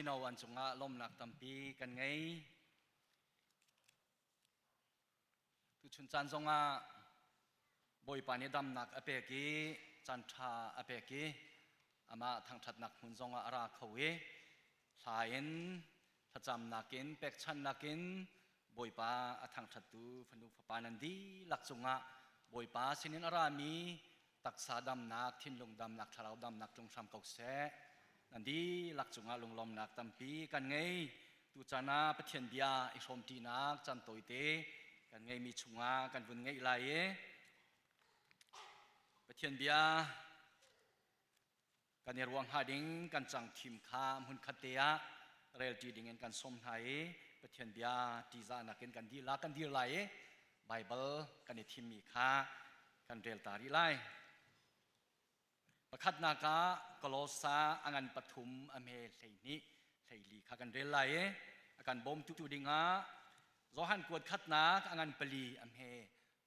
Mino an cungah lawmnak tampi kan ngei. Tuchun caan zongah Bawipa nih damnak a pek i caan ṭha a pek i amah thangṭhatnak hmun zongah a ra kho i hla in thlacamnak in pekchanhnak in Bawipa a thangṭhattu fanu fapa nan dihlak cungah Bawipa sinin a rami taksa damnak, thinlung damnak, thlarau damnak tlung hram ko seh. Nan dihlak cungah lunglawmnak tampi kan ngei. Tuchan ah Pathian bia i hrawmṭinak caan tawite kan ngeimi chungah kan vun ngeih lai i Pathian bia kan i ruang hnga ding kan cang thim kha hmunkhat te ah relṭi ding in kan sawm hna i Pathian bia ṭihzahnak in kan dih kan dir lai i Baibal kan i thimmi kha kan rel ta rih lai. Pakhatnak ah Kolosa a ngan pathum a hme 12 hleili kha kan rel lai i a kan bawmtu dingah Johan kuat khatnak a ngan pali a hme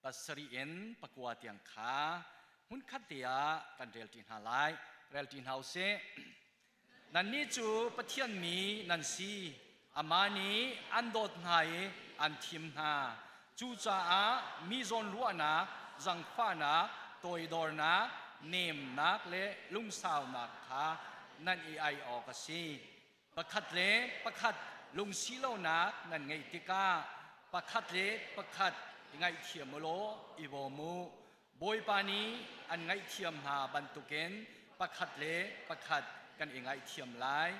pasarih in pakua tiang kha hmunkhat te ah kan rel ṭi hna lai. Rel ṭi hna u sih. Nannih cu Pathian mi nan si. Amah nih an dawt hna i an thim hna. Cucaah mi zawnruahnak, zangfahnak, toidornak, nemnak le lungsaunak kha nan i ai awk a si. Pakhat le pakhat lungsi lonak nan ngeih tikah pakhat le pakhat i ngaihthiam u law i bawm u. Bawipa nih an ngaihthiam hna bantukin pakhat le pakhat kan i ngaihthiam lai.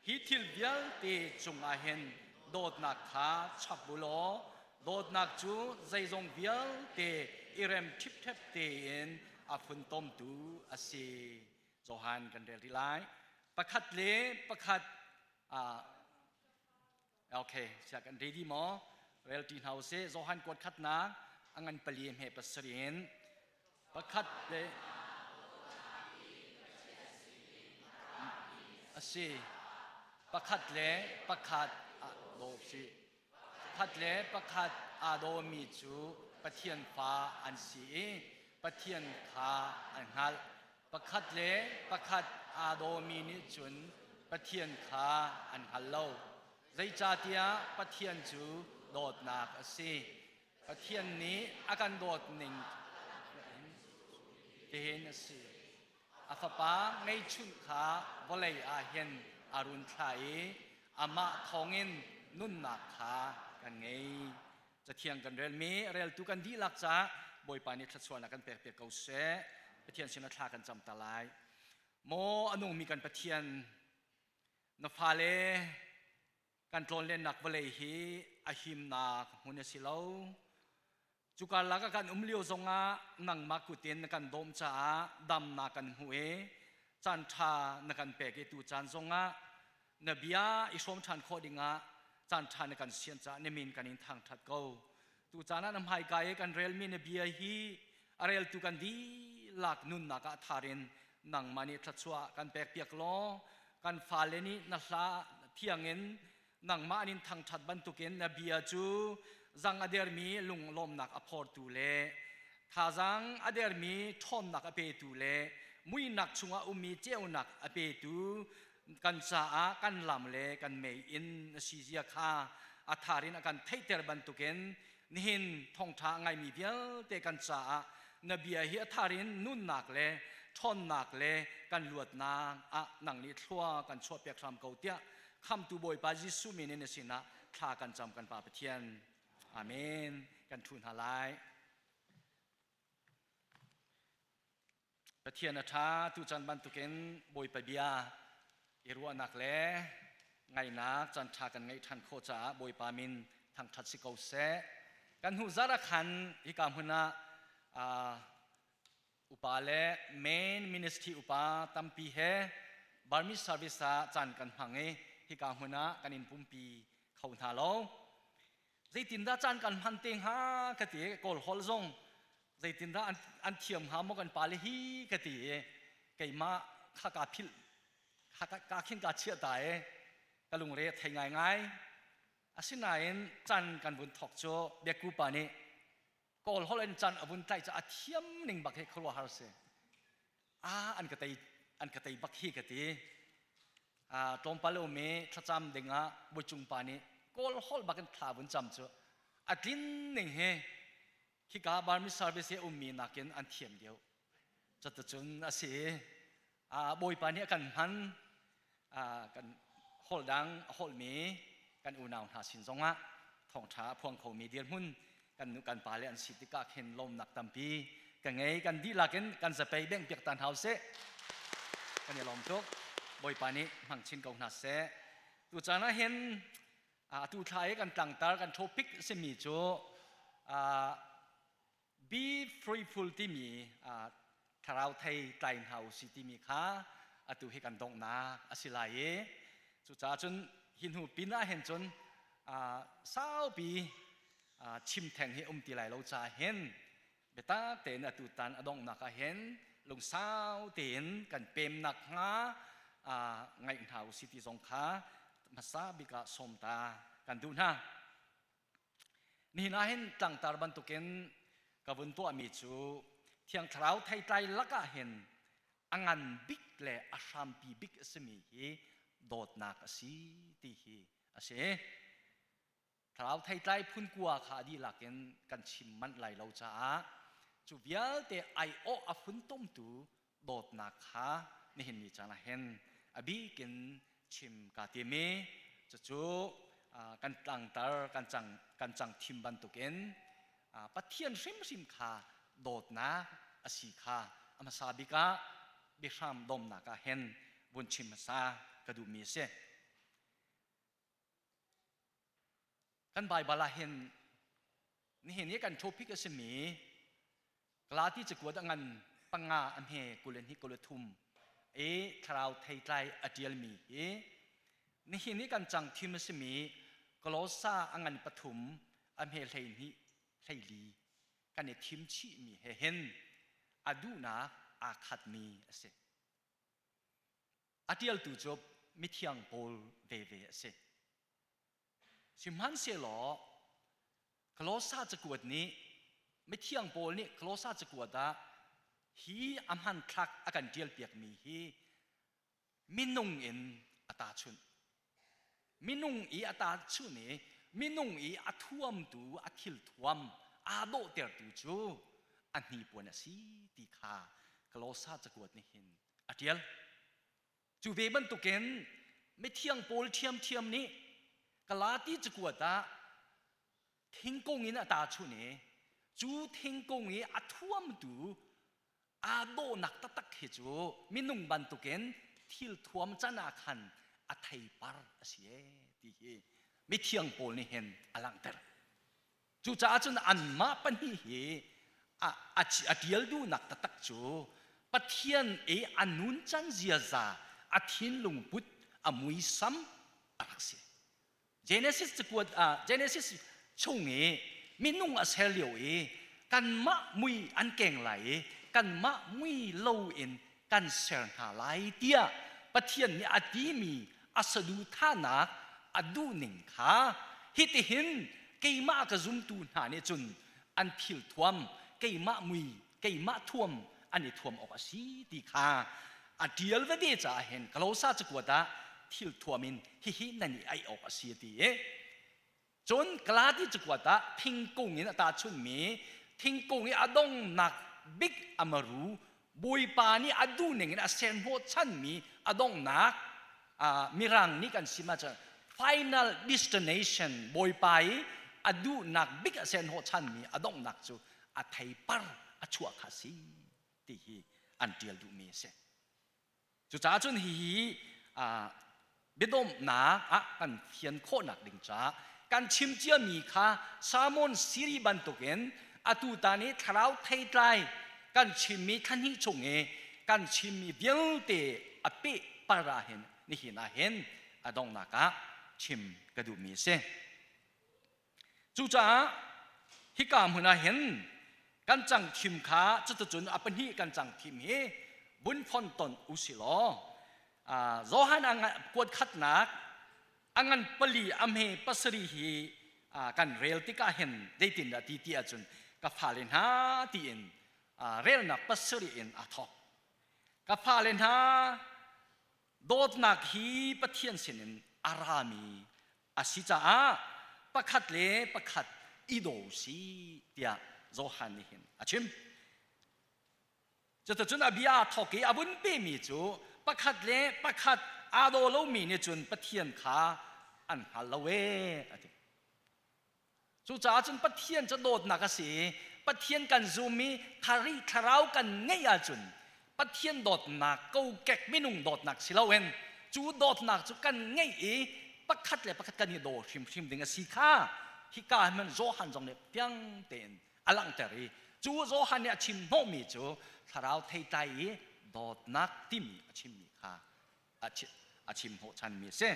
Hi thil vialte cungah hin dawtnak kha chap u law dawtnak cu zeizong vialte i rem ṭhipṭhep tein a funtomtu a si. Johan kan rel rih lai. Pakhat le pakhat okay sia kan ready maw? Rel ṭi hna usih. Johan kuat khatnak a ngan pali hme pasarih in pakhat le a si pakhat le pakhat daw si Pakhat le pakhat aa dawmi cu Pathian fa an si i Pathian kha an hngalh. Pakhat le pakhat aa dawmi nih cun Pathian kha an hngal lo. Zeicahtiah Pathian cu dawtnak a si. Pathian nih a kan dawt ning tihin a si. A fapa ngeihchunh kha vawlei ah hin a run thlah i amah thawngin nunnak kha kan ngei. Cathiang kan relmi reltu kan dihlak caah Bawipa nih thluachuahnak kan pek piak ko seh. Pathian sinah thla kan cam ta lai. Maw a nungmi kan Pathian, na fale kan tlawnlennak vawlei hi a himnak hmun a si lo. Cuka lak ah kan um lio zongah nangmah kut in na kan bawmh caah damnak kan hmuh i caan ṭha na kan pek i tu caan zongah na bia i hrawm ṭhan khawh dingah caan ṭha na kan sian caah na min kan in thangṭhat ko. Tu caan ah na hmaika i kan relmi na bia hi a reltu kan dihlak nunnak ah thar in nangmah nih thluachuah kan pekpiak law kan fale nih na hla thiang in nangmah an in thangṭhat bantukin na bia cu zang a dermi lunglawmnak a phortu le thazaang a dermi ṭhawnnak a petu le muihnak chungah ummi ceunak a petu kan caah kan lam le kan meiinn na si zia kha a thar in a kan theihter bantukin nihin thawngṭha a ngaimi vialte kan caah na bia hi a thar in nunnak le ṭhawnnak le kan luatnak ah nang nih thlua kan chuahpiak hram ko tiah Khamtu Bawipa Jesuh min in na sinah thla kan cam kan Pa Pathian. Amen. Kan ṭhu hna lai. Pathian a ṭha tuchan bantukin Bawipa bia i ruahnak le ngaihnak caan ṭha kan ngeih ṭhan khawh caah Bawipa min thangṭhat si ko seh. Kan hnu zarh ah khan hika hmun ah upa le main ministry upa tampi he Burmese service ah caan kan hmang i hika hmun ah kan in pumpi kho hna lo. Zeitindah caan kan hman te hnga ka ti Kawl holh zong zeitindah an thiam hnga maw kan pale hi ka ti i keimah kha kaa philh ka khin kaa chiah ta i ka lungre a thei ngaingai. Asinain caan kan vun thawk cu biakku pa nih Kawl holh in caan a vun tlaih cu a thiam ning bak hi khuaruahhar si. Ah an ka tei an ka tei bak hi ka ti. Tlawmpal um i thlacam dingah Bawichung pa nih Kawl holh bakin thla vun cam cu a tlin ning hi khika Burmese service hi ummi nakin an thiam deuh. Cuticun a si. Bawipa nih a kan hman kan holh dang a holhmi kan unau hna sin zongah thawngṭha a phuang khomi dirhmun kan nu kan pale an si tikah khin lawmnak tampi ka ngei. Kan dihlak in kan zapei bengh piak ta hna usih. Kan i lawm tuk. Bawipa nih hmang chin ko hna seh. Tucaan ah hin atu thla i kan tlangtar kan topic simi cu be fruitful timi thlarau thei tlai hna usih timi kha atu hi kan donghnak a si lai i cucaah cun hi hnu pin ah hin cun saupi chim theng hi um ti lai lo caah hin biatak tein atu tan a donghnak ah hin lungsau tein kan pemnak hnga ngaih hna usih ti zong kha hmasa bik ah sawm ta kan duh hna. Nihin ah hin tlangtar bantukin ka vun tuahmi cu Thiang Thlarau theitlai lakah hin a ngan bik le a hrampi bik a simi hi dawtnak a si ti hi a si. Thlarau theitlai phun kua kha a dihlak in kan chim manh lai lo caah cu vialte aiawh a funtomtu dawtnak kha nihin ni caan ah hin a bik in chim kaa tim i cucu kan tlangtar kan cang kan cang thim bantukin Pathian hrimhrim kha dawtnak a si kha a hmasa bik ah biahram domnak ah hin vun chim hmasa ka duhmi a si. Kan Baibal ah hin nihin i kan topic a simi Galati cakuat a ngan panga a hme 20 hi 23 i thlarau theitlai a ṭialmi hi nihin i kan cang thim a simi Kolosa a ngan pathum a hme 12 14 kan i thim chihmi he hin a duhnak aa khatmi a si. A ṭialtu cu mithiang Paul veve a si. Sihmanhsehlaw Kolosa cakuat nih mithiang Paul nih Kolosa cakuat ah hi a hmanthlak a kan ṭialpiakmi hi minung in a tahchunh. Minung i a tahchunh i minung i a thuamtu a thilthuam aa dawhtertu cu a hnipuan a si ti kha Kolosa cakuat nih hin a ṭial. Cu ve bantukin mithiang Paul ṭhiamṭhiam nih Galati cakuat ah thingkung in a tahchunh i cu thingkung i a thuamtu aa dawhnak taktak hi cu minung bantukin thil thuam can ah khan a theipar a si ee ti hi mithiang Paul nih hin a langhter. Cucaah cun anmah pahnih hi a ṭial duhnak taktak cu Pathian i a nuncan ziaza, a thinlung put, a muisam a rak si. Genesis cakuat ah Genesis chung i minung a ser lio i kanmah mui an keng lai i kanmah mui lo in kan ser hna lai tiah Pathian nih a timi a saduhthahnak a duhning kha hitihin keimah ka zumtu hna nih cun an thilthuam keimah mui keimah thuam an i thuam awk a si ti kha a ṭial veve caah hin Kolosa cakuat ah thilthuam in hihi nan i aih awk a si a ti i Cun Galati cakuat ah thingkung in a tahchunhmi thingkung i a donghnak bik a maru Bawipa nih a duhning in a ser hnawhchanmi a donghnak Mirang nih kan sim ahcun final destination Bawipa i a duhnak bik a ser hnawhchanmi a donghnak cu a theipar a chuah kha si ti hi an ṭial duhmi a si. Cucaah cun hihi biadomhnak ah kan fian khawhnak ding caah kan chim ciami kha Salmon siri bantukin atu tan i thlarau theitlai kan chimmi thlahnih chung i kan chimmi vialte a peh par ah hin nihin ah hin a donghnak ah chim ka duhmi a si. Cucaah hika hmun ah hin kan cang thim kha cuticun a pahnih kan cang thim hi bunfon ton usi law Johan a kuat khatnak a ngan pali a hme pasarih hi kan rel tikah hin zeitindah ti ti ahcun ka fale hna tiin relnak pasarih in a thawk. Ka fale hna. Dawtnak hi Pathian sinin a rami a si caah pakhat le pakhat i daw si tiah Johan nih hin a chim. Cuticun a bia aa thawk i a vun pemi cu pakhat le pakhat aa daw lomi nih cun Pathian kha an hngal lo ee a ti. Cucaah cun Pathian cu dawtnak a si i Pathian kan zum i thari thlarau kan ngeih ahcun Pathian dawtnak kokek minung dawtnak si loin cu dawtnak cu kan ngeih i pakhat le pakhat kan i daw hrimhrim ding a si kha hika hman Johan zong nih fiang tein a langhter i cu Johan nih a chim hnawhmi cu thlarau theitlai i dawtnak timi a chimmi kha a chim hnawhchanmi a si.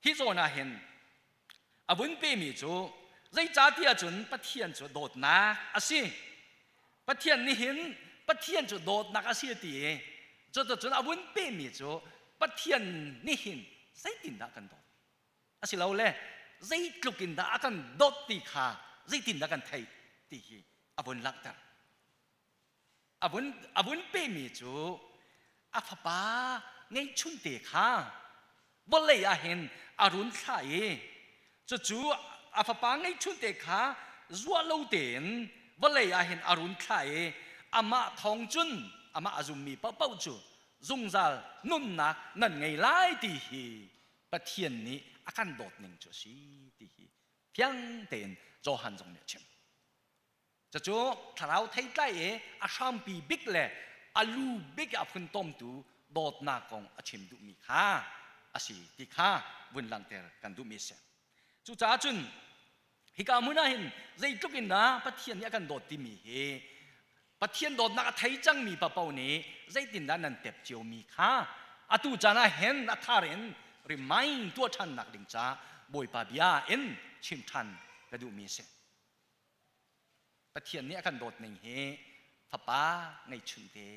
Hi zawn ah hin a vun pemi cu zeicahtiah cun Pathian cu dawtnak a si. Pathian nih hin Pathian cu dawtnak a si a ti i cuticun a vun pemi cu Pathian nih hin zeitindah kan dawt? Asilole zeitluk in dah a kan dawt ti kha zeitindah kan theih ti hi a vun langhter. A vun, a vun pemi cu a fapa ngeihchunte kha vawlei ah hin a run thlah i cucu a fapa ngeihchunte kha zuah lo tein vawlei ah hin a run thlah i amah thawng cun amah a zummi paohpaoh cu zungzal nunnak nan ngei lai ti hi Pathian nih a kan dawt ning cu a si ti hi fiang tein Johan zong nih a chim. Cucu thlarau theitlai i a hrampi bik le a lu bik a phuntomtu dawtnak kong a chim duhmi kha a si ti kha vun langhter kan duhmi a si. Cucaah cun hika hmun ah hin zeitluk in dah Pathian nih a kan dawt timi hi Pathian dawtnak a thei cangmi paoh nih zeitindah nan tep ciomi kha atu caan ah hin a thar in remind tuah ṭhannak ding ca Bawipa bia in chim ṭhan ka duhmi a si. Pathian nih a kan dawt ning hi fapa ngeihchunte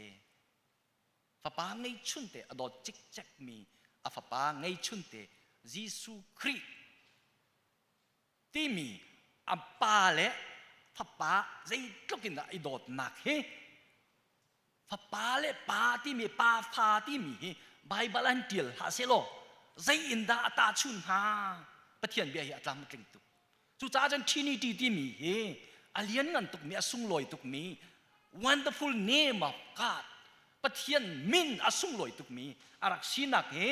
fapa ngeihchunte a dawt cikcekmi a fapa ngeihchunte Jesuh Khrih timi a pa le fapa zeitluk in dah i dawtnak hi Fapa le pa timi pa fa timi hi Baibal an ṭial hlah sehlaw zei in dah a tahchunh hnga? Pathian bia hi a tlam a tling tuk. Cucaah cun Trinity timi hi a lianngan tukmi, a sunglawi tukmi wonderful name of God Pathian min a sunglawi tukmi a rak sinak hi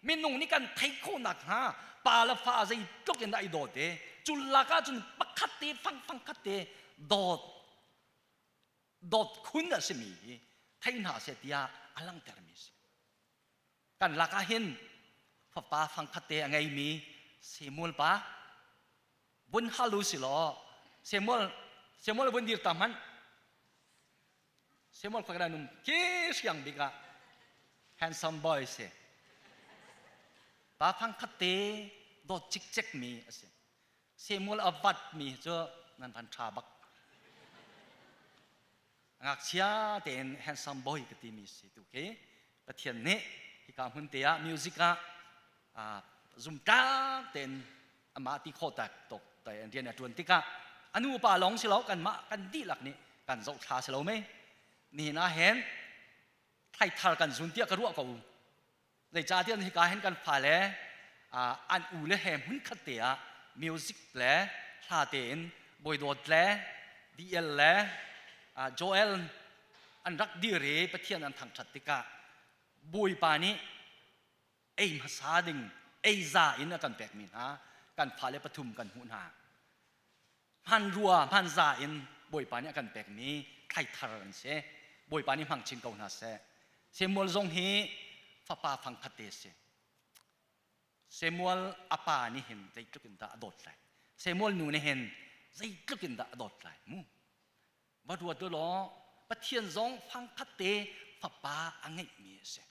minung nih kan theih khawh nakhnga pa le fa zeitluk in dah i dawt i cu lakah cun pakhat te fang fang khat te dawt dawt khun a simi hi thei hna seh tiah a langhtermi a si. Kan lakah hin fapa fangkhat te a ngeimi Samuel pa vun hal u si law Samuel Samuel vun dir ta hmanh Samuel khua num khi hriang bik ah handsome boy si pa fangkhat te dawt cikcek mi a si Samuel a vat mi cu nan van ṭha bak. Ngakchia tein handsome boy ka timi si tu khi Pathian nih hika hmun te ah music ah zumtlak tein amah ti khawh tak tok tai an rian a ṭuan tikah a nu pa lawng si lo kanmah kan dihlak nih kan zohthla si lo mei nihin ah hin thlaithar kan zun tiah ka ruah ko Zeicahtiah hika hin kan fale an u le he hmunkhat te ah music le hla tein Bawidawt le DL le Joel an rak dir i Pathian an thangṭhat tikah Bawipa nih ei hmasa ding ei za in a kan pekmi hna kan fale pathum kan hmuh hna. Hmanrua hmanza in Bawipa nih a kan pekmi thlaithar an si. Bawipa nih hmang chin ko hna seh. Samuel zong hi fapa fangkhat te a si. Samuel a pa nih hin zeitluk in dah a dawt lai. Samuel nu nih hin zeitluk in dah a dawt lai mu. Va ruat u law Pathian zong fangkhat te fapa a ngeihmi a si.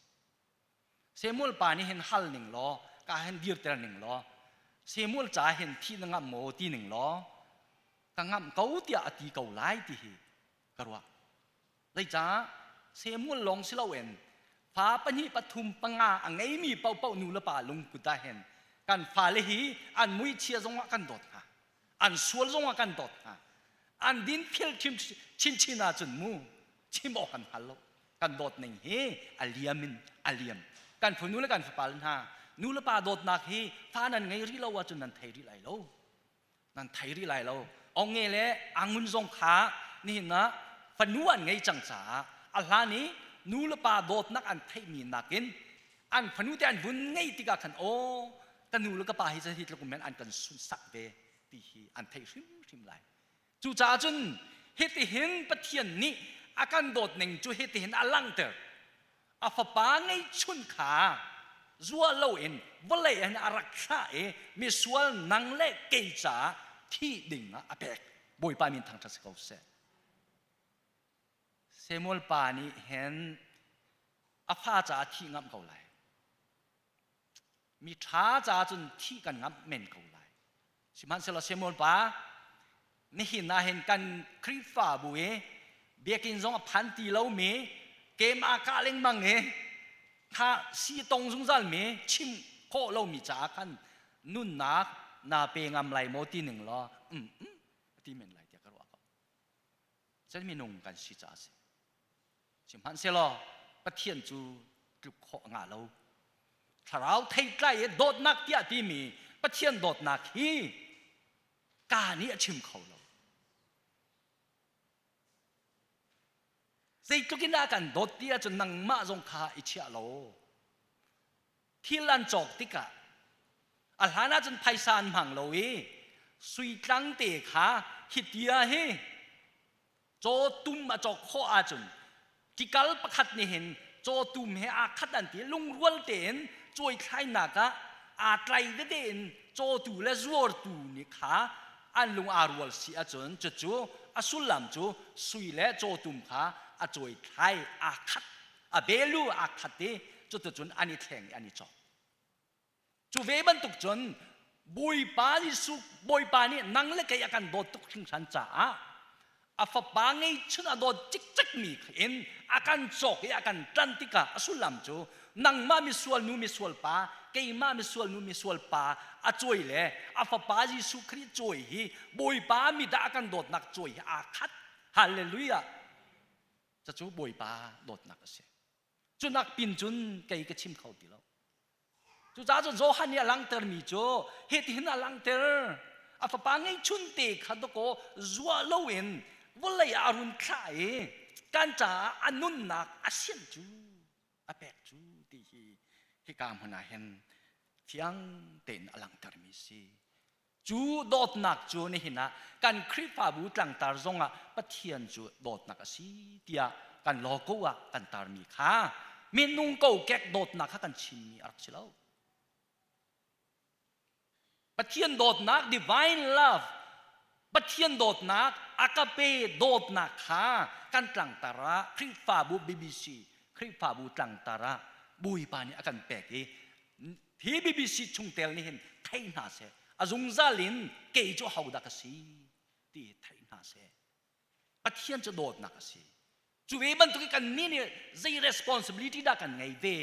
Samuel pa nih hin hal ning law ka hin dirter ning law Samuel ca hin thi na ngamh maw ti ning law ka ngamh ko tiah a ti ko lai ti hi ka ruah. Zeicah Samuel lawng si loin fa pahnih pathum panga a ngeimi paohpaoh nu le pa lungput ah hin kan fale hi an muichia zongah kan dawt hna an sual zongah kan dawt hna an dinfel chinchin ahcun mu chim awk kan hngal lo kan dawt ning hi a liam in a liam. Kan fanu le kan fapa le hna, nu le pa dawtnak hi fa nan ngei rih lo ahcun nan thei rih lai lo. Nan thei rih lai lo. Onge le angun zong kha nihin ah fanu an ngei cang caah a hlan i nu le pa dawtnak an theihmi nakin an fanu te an vun ngei tikah khan aw ka nu le ka pa hi hi tluk men an kan sunsak ve ti hi an theih hrimhrim lai. Cucaah cun hitihin Pathian nih a kan dawt ning cu hitihin a langhter. A fapa ngeihchun kha zuah loin vawlei ah hin a rak thlah i misual nang le kei caah thih ding ah a pek. Bawipa min thangṭhat si ko seh. Samuel pa nih hin a fa caah thih ngamh ko lai. Mi ṭha caah cun thih kan ngamh men ko lai. Sihmanhsehlaw Samuel pa nihin ah hin kan Khrihfabu i biakinn zong a phan ti lomi kem aa kah lengmang i kha si tong zungzal mi chim khawh lomi caah khan nunnak naa pe ngam lai maw ti ning law um um ti men lai tiah ka ruah ko. Cun minung kan si caah a si. Sihmanhsehlaw Pathian cu tluk khawh a ngah lo. Thlarau theitlai i dawtnak tiah timi Pathian dawtnak hi ka nih a chim kho lo. Zeitluk in dah kan dawt ti ahcun nangmah zong kha i chiah lo. Thil an cawk tikah a hlan ahcun phaisa an hmang lo i suitlang te kha hitia hi cawtum a cawk khawh ahcun tikal pakhat nih hin cawtum he aa khat an ti lungrual tein cuaithlainak ah aa tlai tete in cawtu le zuartu nih kha an lung aa rual si ahcun cucu a sullam cu sui le cawtum kha a cuaithlai aa khat a value aa khat i cuticun an i thleng i an i cawk. Cu ve bantuk cun Bawipa Jesuh Bawipa nih nang le kei a kan dawt tuk hringhran caah a fapa ngeihchun a dawt cikcek mi in a kan cawk i a kan tlanh tikah a sullam cu nangmah misual nu misual pa keimah misual nu misual pa a cawi le a fapa Jesuh Khrih cawi hi Bawipa mi dah a kan dawtnak cawi hi aa khat. Hallelujah. Cucu Bawipa dawtnak a si. Cunak pin cun kei ka chim kho ti lo. Cucaah cun Johan nih a langhtermi cu hitihin a langhter. A fapa ngeihchun te kha dawkaw zuah loin vawlei ah a run thlah i kan caah a nunnak a sian cu a pek cu ti hi hika hmun ah hin fiang tein a langhtermi si. Cu dawtnak cu nihin ah kan Khrihfabu tlangtar zongah Pathian cu dawtnak a si tiah kan logo ah kan tarmi kha minung kokek dawtnak kha kan chimmi a rak si lo. Pathian dawtnak divine love Pathian dawtnak agape dawtnak kha kan tlangtar ah Khrihfabu BBC Khrihfabu tlangtar ah Bawipa nih a kan pek i Hi BBC chungtel nih hin thei hna seh. A zungzal in kei cu hodah ka si ti thei hna seh. Pathian cu dawtnak a si. Cu ve bantuk i kan nih nih zei responsibility dah kan ngei ve?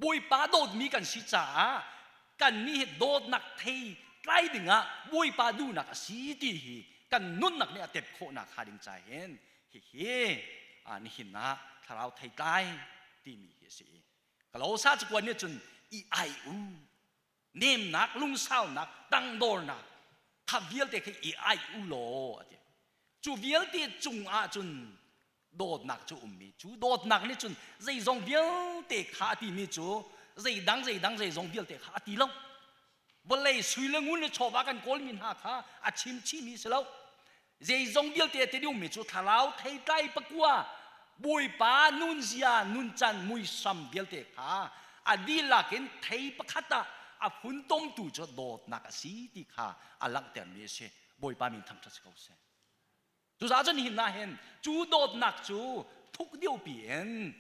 Bawipa dawtmi kan si caah kan nih hi dawtnak thei tlai dingah Bawipa duhnak a si ti hi kan nunnak nih a tep khawhnak hnga ding ca hin hihi nihin ah thlarau theitlai timi hi a si. Kalosa cakuat nih cun i ai u nemnak lungsaunak tangdornak kha vialte kha i ai u law a ti. Cu vialte cung ah cun dawtnak cu ummi cu dawtnak nih cun zeizong vialte kha a timi cu zeidang zeidang zeizong vialte kha a ti lo. Vawlei sui le ngun le chawva kan kawlmi hna kha a chim chihmi si lo. Zeizong vialte a ti dingmi cu thlarau theitlai pakua Bawipa nunzia nuncan muisam vialte kha a dihlak in thei pakhat ah a funtomtu cu dawtnak a si ti kha a langhtermi a si. Bawipa min thangṭhat si ko seh. Cucaah cun nihin ah hin cu dawtnak cu thuk deuhpi in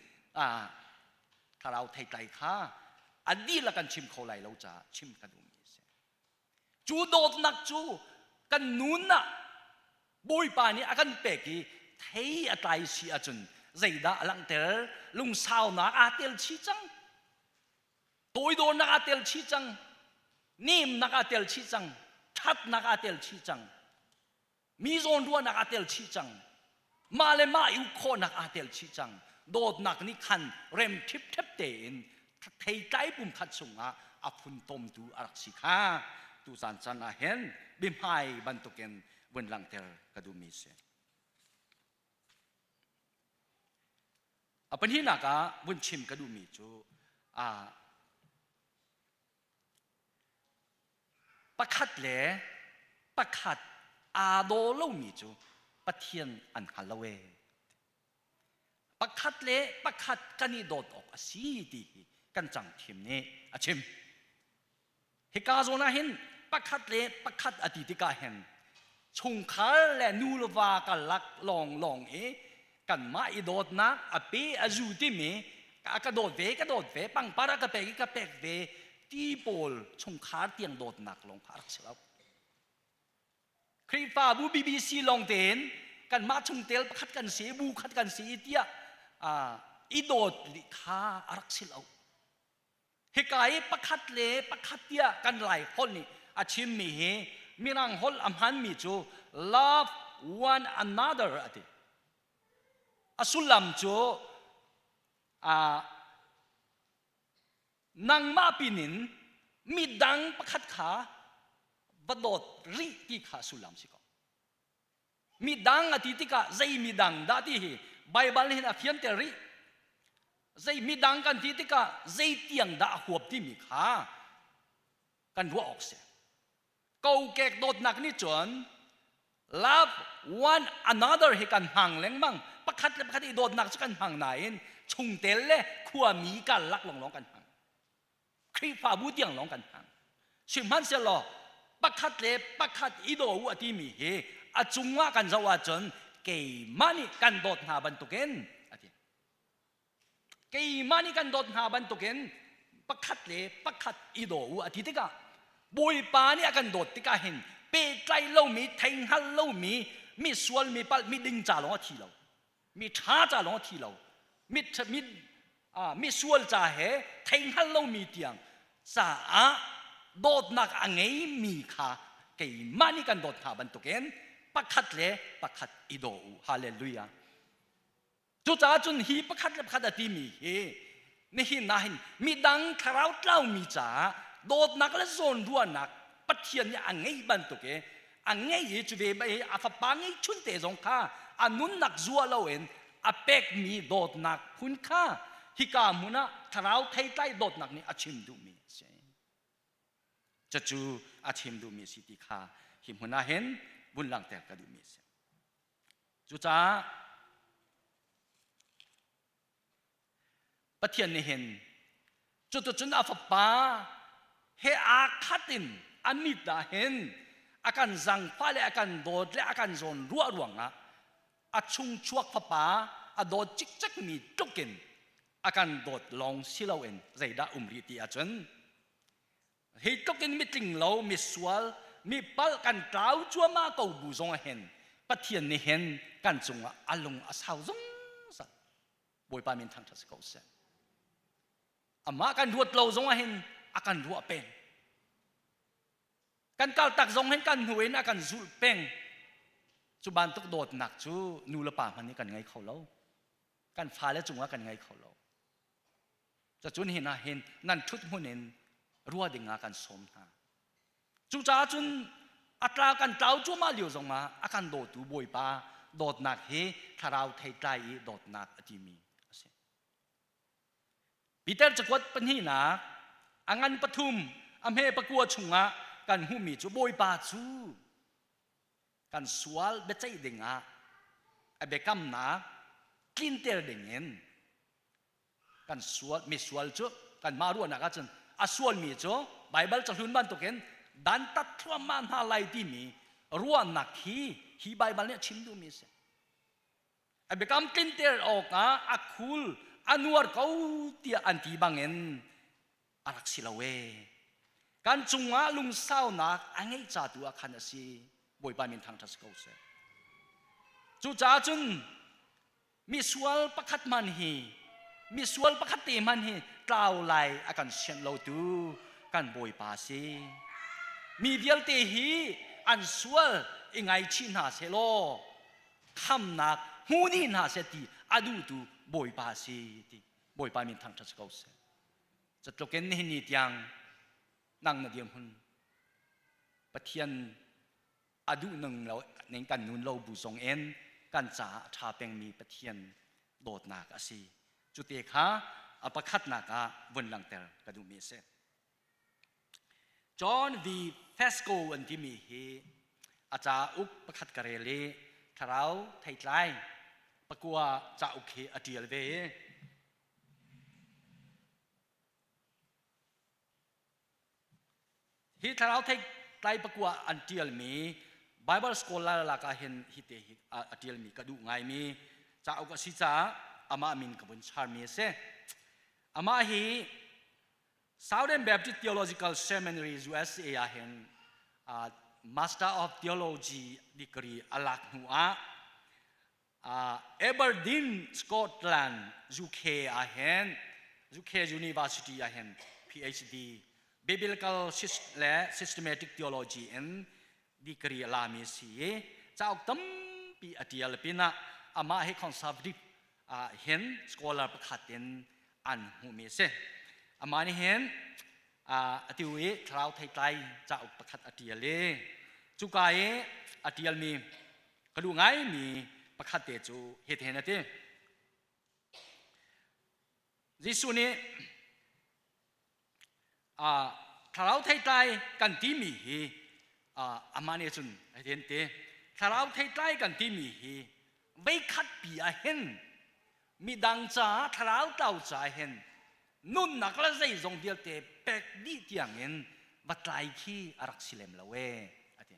thlarau theitlai kha a dihlak kan chim kho lai lo caah chim ka duhmi a si. Cu dawtnak cu kan nun ah Bawipa nih a kan pek i thei a tlai si ahcun zeidah a langhter? Lungsaunak aa tel chih cang. Toidornak aa tel chih cang. Nemnak aa tel chih cang. Ṭhatnak aa tel chih cang. Mi zawnruahnak aa tel chih cang. Mah le mah i uk khawhnak aa tel chih cang. Dawtnak nih khan rem ṭhipṭhep tein theitlai pumkhat chungah a funtomtu a rak si kha tu caan caan ah hin biahmai bantukin vun langhter ka duhmi si. A pahnihnak ah vun chim ka duhmi cu pakhat le pakhat aa daw lomi cu Pathian an hngal lo ee. Pakhat le pakhat kan i dawt awk a si ti hi kan cangthim nih a chim. Hika zawn ah hin pakhat le pakhat a ti tikah hin chungkhar le nu le va karlak lawnglawng i kanmah i dawtnak a pe a zu timi a ka dawt ve ka dawt ve pangpar a ka pek i ka pek ve ti pawl chungkhar tiang dawtnak lawng kha a rak si lo. Khrihfabu BBC lawng tein kanmah chungtel pakhat kan si bu khat kan si tiah i dawt kha a rak si lo. Hika i pakhat le pakhat tiah kan Lai holh nih a chimmi hi Mirang holh a hmanmi cu love one another a ti. A sullam cu nangmah pinin midang pakhat kha va dawt rih ti kha sullam si ko. Midang a ti tikah zei midang dah ti hi Baibal hin a fianter rih. Zei midang kan ti tikah zei tiang dah a huap timi kha kan ruah awk si. Kokek dawtnak nih cun love one another hi kan hmang lengmang. Pakhat le pakhat i dawtnak cu kan hmang nain chungtel le khuami karlak lawnglawng kan hmang. Khrihfabu tiang lawng kan hmang. Sihmanhsehlaw pakhat le pakhat i daw u a timi hi a cungah kan zoh ahcun keimah nih kan dawt hna bantukin a ti. Keimah nih kan dawt hna bantukin pakhat le pakhat i daw u a ti tikah Bawipa nih a kan dawt tikah hin pehtlai lomi, theihngal lomi, mi sual, mi palh, mi ding ca lawng a thi lo. Mi ṭha ca lawng a thi lo. Mi, mi, mi sual ca he theihngal lomi tiang caah dawtnak a ngeimi kha keimah nih kan dawt hna bantukin pakhat le pakhat i daw u. Hallelujah. Cucaah cun hi pakhat le pakhat a timi hi nihin ah hin midang thlarau tlaumi caah dawtnak le zawnruahnak Pathian nih a ngeih bantuk i a ngei i cu ve bai a fapa ngeihchun te zong kha a nunnak zuah loin a pekmi dawtnak phun kha hika hmun ah thlarau theitlai dawtnak nih a chim duhmi a si. Cucu a chim duhmi a si ti kha hi hmun ah hin vun langhter ka duhmi a si. Cucaah Pathian nih hin cuticun a fapa he aa khat in a mit ah hin a kan zangfah le a kan dawt le a kan zawn ruah ruangah a chungchuak fapa a dawt cikcek mi tluk in a kan dawt lawng si loin zeidah um rih ti ahcun hi tluk in mitling lo misual mi palh kan tlau cuahmah ko bu zong ah hin Pathian nih hin kan cungah a lung a sau zungzal Bawipa min thangṭhat si ko seh. Amah kan ruat lo zong ah hin a kan ruah peng. Kan kaltak zong hin kan hnu in a kan zulh peng. Cu bantuk dawtnak cu nu le pa hmanh nih kan ngei kho lo. Kan fale cungah kan ngei kho lo. Cacun hin ah hin nan ṭhut hmun in rua ding ah kan sawm hna. Cucaah cun a tla kan tlau cuahmah lio zongah a kan dawtu Bawipa dawtnak hi thlarau theitlai i dawtnak a timi a si. Peter cakuat pahnihnak a ngan pathum a hme pakua chungah kan hmuhmi cu Bawipa cu kan sual biaceih dingah a biakamnak tlinter dingin kan sual misual cu kanmah ruahnak ahcun a sualmi cu Baibal cahlun bantukin dantat thluahmah hna lai timi ruahnak hi hi Baibal nih a chim duhmi a si. A biakam tlinter awkah a khul a nuar ko tiah an ti bangin a rak si lo ee. Kan cungah lungsaunak a ngeih ca tu ah khan a si. Bawipa min thangṭhat si ko seh. Cucaah cun misual pakhat man hi misual pakhat te man hi tlau lai a kan sianh lo tu kan bawipa si mi vialte hi an sual i ngaichih hna seh law khamnak hmu dih hna seh ti a duhtu bawipa si ti bawipa min thangṭhat si ko seh. Cu in nihin ni tiang nang na dirhmun Pathian a duh ning lo ning kan nun lo bu zong in kan caah a ṭha pengmi Pathian dawtnak a si. Cu te kha a pakhatnak ah vun langhter ka duhmi a si. John V. Fesco an timi hi a cauk pakhat ka rel i thlarau theitlai pakua cauk hi a ṭial ve i Hi thlarau theitlai pakua an ṭialmi Bible scholar lakah hin hi te hi a ṭialmi ka duh ngaimi cauk a si caah amah min ka vun charmi a si. Amah hi Southern Baptist Theological Seminary USA ah hin Master of Theology degree a lak hnu ah Aberdeen, Scotland, UK ah hin UK University ah hin PhD Biblical le Systematic Theology in degree a lami a si i cauk tampi a tial pinah amah hi conservative ah hin scholar pakhat in an hmuhmi a si. Amah nih hin a tiu i thlarau theitlai cauk pakhat a tial i cuka i a tialmi ka duh ngaimi pakhat te cu hitihin a ti. Jesuh nih thlarau theitlai kan timi hi amah nih cun hitihin ti thlarau theitlai kan timi hi veikhat pi ah hin midang caah thlarau tlau caah hin nunnak le zeizong vialte pek dih tiangin va tlai khi a rak si lem lo ee a ti.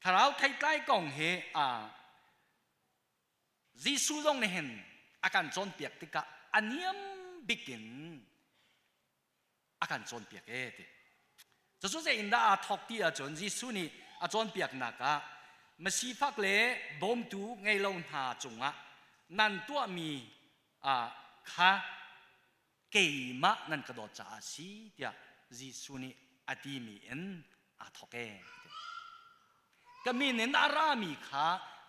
Thlarau theitlai kong hi Jesuh zong nih hin a kan cawnpiak tikah a niam bik in a kan cawnpiak ee ti. Cucu zei in dah aa thawk ti ahcun Jesuh nih a cawnpiaknak ah masifak le bawmtu ngei lo hna cungah nan tuahmi kha keimah nan ka dawt caah a si tiah Jesuh nih a timi in aa thawk ee. Ka min in a rami kha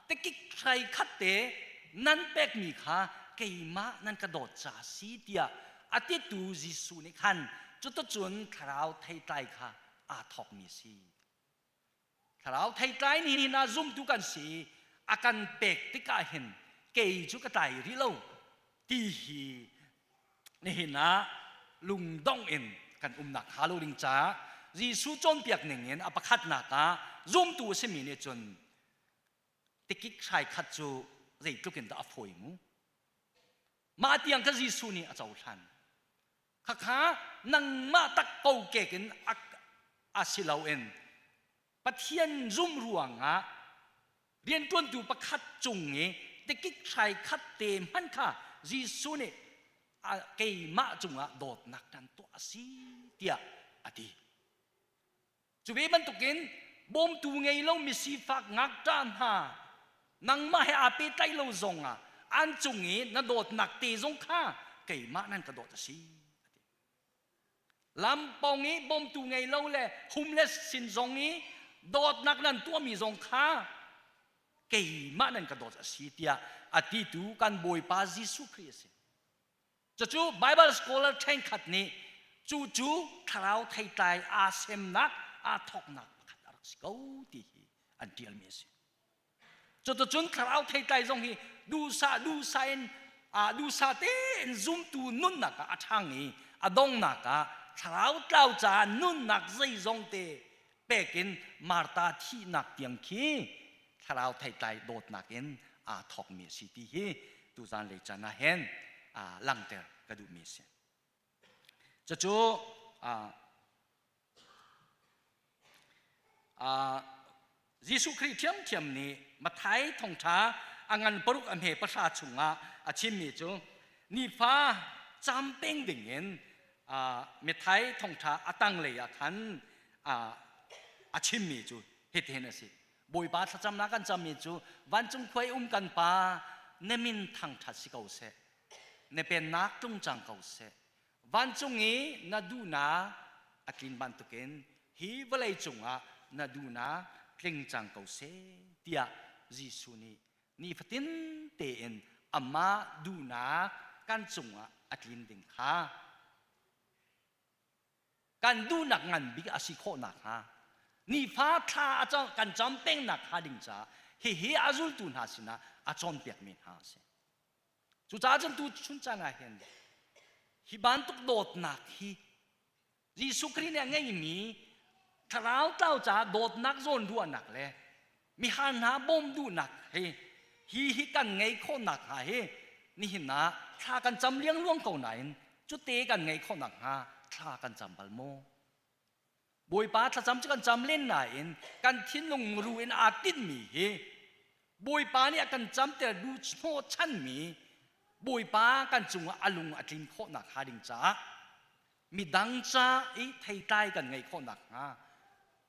tikik hrai khat te nan pekmi kha keimah nan ka dawt caah a si tiah a titu Jesuh nih khan cuticun thlarau theitlai kha aa thawkmi a si. Thlarau theitlai nih hin ah zumtu kan si a kan pek tikah hin kei cu ka tlai rih lo ti hi nihin ah lungdong in kan umnak hnga lo ding caah Jesuh cawnpiak ning in a pakhatnak ah zumtu a simi nih cun tikik hrai khat cu zeitluk in dah a fawi mu mah tiang kha Jesuh nih a cohlan khakha nangmah tak kokek in a si loin Pathian zum ruangah rianṭuantu pakhat cung i tikik hrai khat te hmanh kha Jesuh nih keimah cungah dawtnak kan tuah a si tiah a ti. Cu ve bantukin bawmtu ngei lo misifak ngakṭah hna nangmah he aa pehtlaih lo zongah an cung i na dawtnak te zong kha keimah nan ka dawt a si. Lampawng i bawmtu ngei lo le homeless sin zong i dawtnak nan tuahmi zong kha keimah nan ka dawt a si tiah a titu kan Bawipa Jesuh Khrih a si. Cucu Bible scholar ṭhenkhat nih cu cu thlarau theitlai aa semnak aa thawknak pakhat a rak si ko ti hi an ṭialmi a si. Cuticun thlarau theitlai zong hi duhsah duhsah in duhsah tein zumtu nunnak ah a ṭhang i a donghnak ah thlarau tlau caah nunnak zeizong te pek in Martha thihnak tiang khi thlarau theitlai dawtnak in aa thawkmi a si ti hi tuzan lei caan ah hin langhter ka duhmi a si. Cucu Jesuh Khrih ṭhiamṭhiam nih Matthai thawngṭha a ngan paruk a hme pahra chungah a chimmi cu nifa cam peng dingin Matthai thawngṭha a tanglei ah khan a chimmi cu hitihin a si. Bawipa thlacamnak kan cammi cu vancung khua i um kan Pa na min thangṭhat si ko seh. Na pennak tlung cang ko seh. Vancung i na duhnak a tlin bantukin hi vawlei cungah na duhnak tling cang ko seh tiah Jesuh nih nifatin tein amah duhnak kan cungah a tlin ding kha kan duhnak ngan bik a si khawh nakhnga nifa thla a kan cam peng nakhnga ding caah hihi a zultu hna sinah a cawnpiakmi hna a si. Cucaah cun tu chun caan ah hin hi bantuk dawtnak hi Jesuh Khrih nih a ngeimi thlarau tlau caah dawtnak zawn ruahnak le mihar hna bawm duhnak hi hi hi kan ngei khawhnak hnga hi nihin ah thla kan cam liangluang ko nain cute kan ngei khawhnak hnga thla kan cam bal maw? Bawipa thlacam cu kan cam len nain kan thinlung muru in aa tinhmi hi Bawipa nih a kan camter duh hnawhchanmi Bawipa kan cungah a lung a tlin khawhnak hnga ding caah midang ca i theitlai kan ngeih khawh nakhnga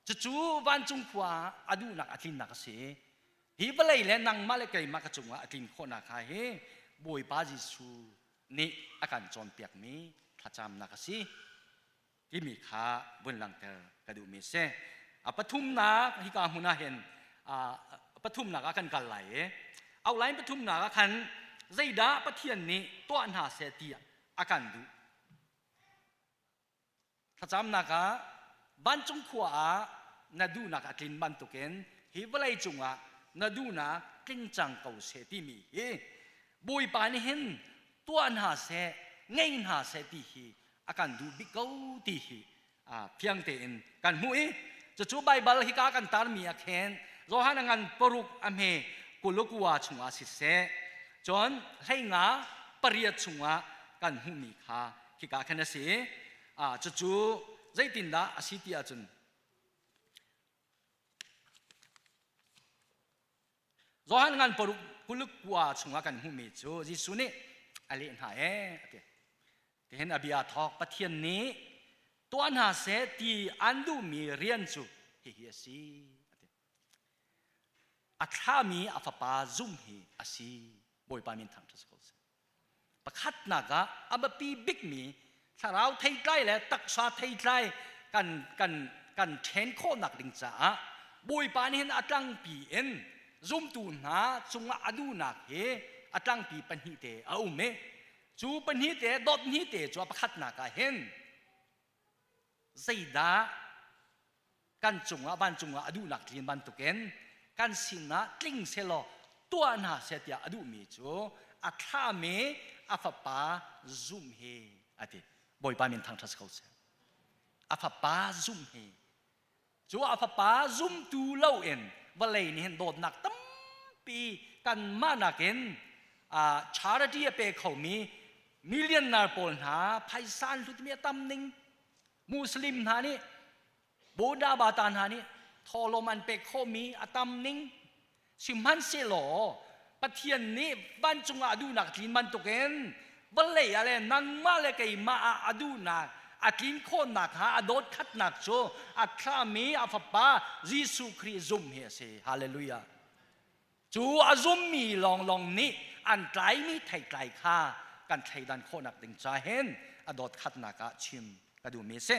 cucu vancung khua ah a duhnak a tlinnak a si. Hi vawlei le nangmah le keimah ka cungah a tlin khawh nakhnga hi Bawipa Jesuh nih a kan cawnpiakmi thlacamnak a si timi kha vun langhter ka duhmi a si. A pathumnak hika hmun ah hin pathumnak ah kan kal lai i outline pathumnak ah khan zeidah Pathian nih tuah hna seh ti a kan duh. Thlacamnak ah vancung khua ah na duhnak a tlin bantukin hi vawlei cungah na duhnak tling cang ko seh timi hi Bawipa nih hin tuah hna seh, ngei hna seh ti hi a kan duh bik ko ti hi fiang tein kan hmuh i cucu Baibal hika kan tarmi ah khin Johan a ngan paruk a hme kulukua chungah siseh cun hleinga pariat chungah kan hmuhmi kha khika khan a si. Cucu zeitindah a si ti ahcun Johan ngan paruk kuluk kua chungah kan hmuhmi cu Jesuh nih a leh hna ee a ti. Tihin a bia thawk Pathian nih tuah hna seh ti an duhmi rian cu hihi a si a ti. A thlami a fapa zumh hi a si. Bawipa min thangṭhat si ko seh. Pakhatnak ah a biapi bikmi thlarau theitlai le taksa theitlai kan kan kan ṭhen khawhnak ding caah Bawipa nih hin a tlangpi in zumtu hna cungah a duhnak hi a tlangpi pahnih te a um i cu pahnih te dot hnih te cu a pakhatnak ah hin zeidah kan cungah vancung ah a duhnak tlin bantukin kan sinah tling selaw tuah hna seh tiah a duhmi cu a thlami a fapa zumh hi a ti. Bawipa min thangṭhat ko seh. A fapa zumh hi cu a fapa zumtu loin vawlei nih hin dawtnak tampi kanmah nakin charity a pe khomi millionaire pawl hna phaisa an hlutmi a tam ning. Muslim hna nih Buddha bata hna nih thawhlawm an pek khawhmi a tam ning. Sihmanhsehlaw Pathian nih vancung ah a duhnak tlin bantukin vawlei ah le nangmah le keimah ah a duhnak a tlin khawhnak hnga a dawt khatnak cu a thlami a fapa Jesuh Khrih zumh hi a si. Hallelujah. Cu a zummi lawnglawng nih an tlaimi theitlai kha kan thleidan khawhnak ding ca hin a dawt khatnak ah chim ka duhmi a si.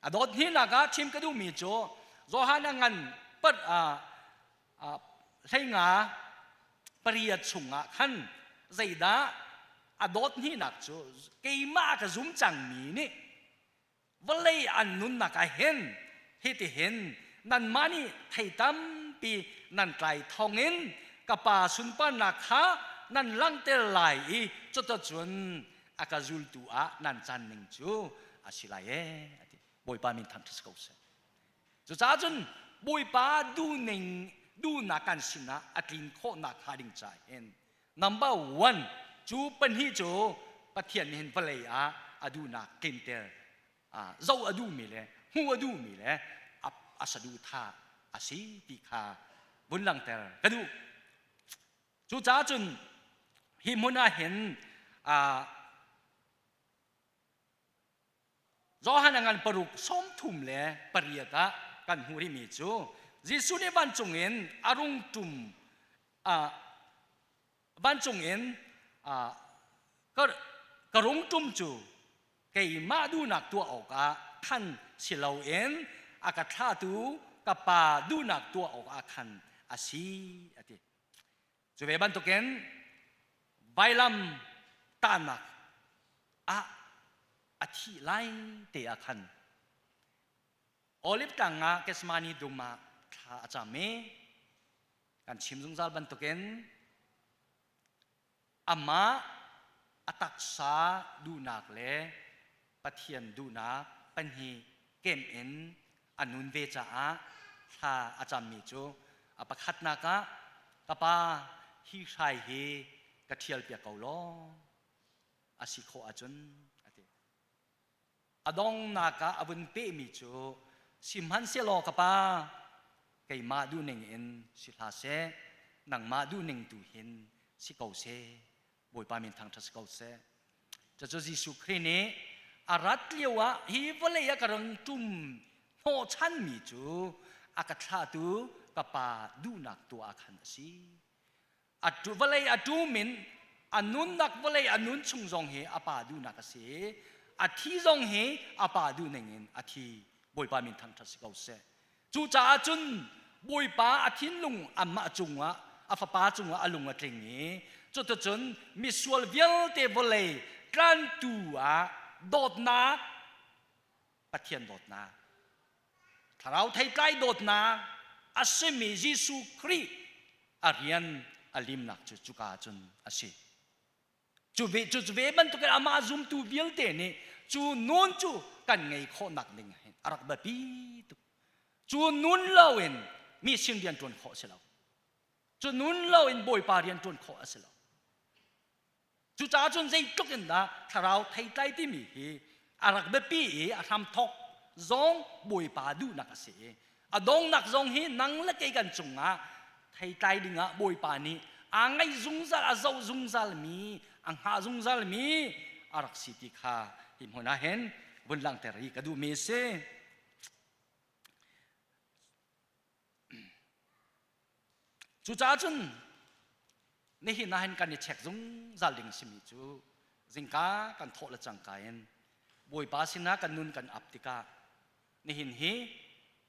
A dawt hnihnak ah chim ka duhmi cu Johan a ngan pat hleinga pariat chungah khan zeidah a dawt hnihnak cu keimah ka zum cangmi nih vawlei an nunnak ah hin hitihin nanmah nih thei tampi nan tlai thawngin ka pa sunparnak kha nan langhter lai i cuticun a ka zultu ah nan can ning cu a si lai ee a ti. Bawipa min thangṭhat si ko seh. Cucaah cun Bawipa duhning duhnak kan sinah a tlin khawhnak hnga ding caah hin number one cu pahnih cu Pathian nih hin vawlei ah a duhnak tlinter zoh a duhmi le hmuh a duhmi le a saduhthah a si ti kha vun langhter ka duh. Cucaah cun hi hmun ah hin Johan a ngan paruk 38 ah kan hmuh rihmi cu Jesuh nih vancung in a rung ṭum vancung in ka rung ṭum cu keimah duhnak tuah awkah khan si loin a ka thlahtu ka Pa duhnak tuah awkah khan a si a ti. Cu ve bantukin vailam tahnak. Ah a thih lai te ah khan Olive tlang ah Gethsemane dum ah thla a cam i kan chim zungzal bantukin amah a taksa duhnak le Pathian duhnak pahnih kemh in a nun ve caah thla a cammi cu a pakhatnak ah ka pa hi hrai hi ka ṭhialpiak ko law a si khawh ahcun a ti. A donghnak ah a vun pehmi cu sihmanhsehlaw ka pa keimah duhning in si hlah seh nangmah duhning tu hin si ko seh Bawipa min thangṭhat si ko seh. Cucu Jesuh Khrih nih a rat lio ah hi vawlei ah ka rung ṭum hnawhchanmi cu a ka thlahtu ka pa duhnak tuah ah khan a si. A vawlei a ṭum in a nunnak vawlei a nun chung zong hi a pa duhnak a si. A thi zong hi a pa duhning in a thi. Bawipa min thangṭhat si ko seh. Cucaah cun Bawipa a thinlung amah cungah a fapa cungah a lung a tling i cuticun misual vialte vawlei tlantu ah dawtnak Pathian dawtnak thlarau theitlai dawtnak a simi Jesuh Khrih a rian a limnak cu cuka cun a si. Cu ve cu ve bantukin amah zumtu vialte nih cu nun cu kan ngei khawhnak ding hin a rak biapi tuk. Cu nun loin mi sin rian ṭuan khawh a si lo. Cu nun loin Bawipa rian ṭuan khawh a si lo. Cucaah cun zeitluk in dah thlarau theitlai timi hi a rak biapi i a hramthawk zong Bawipa duhnak a si i a dongnak zong hi nang le kei kan cungah theitlai dingah Bawipa nih aa ngaih zungzal a zoh zungzal mi a hngah zungzal mi a rak si ti kha hi hmun ah hin vun langhter hi ka duhmi a si. Cucaah cun nihin ah hin kan i check zungzal ding simi cu zingka kan thawh le cangka in Bawipa sinah kan nun kan ap tikah nihin hi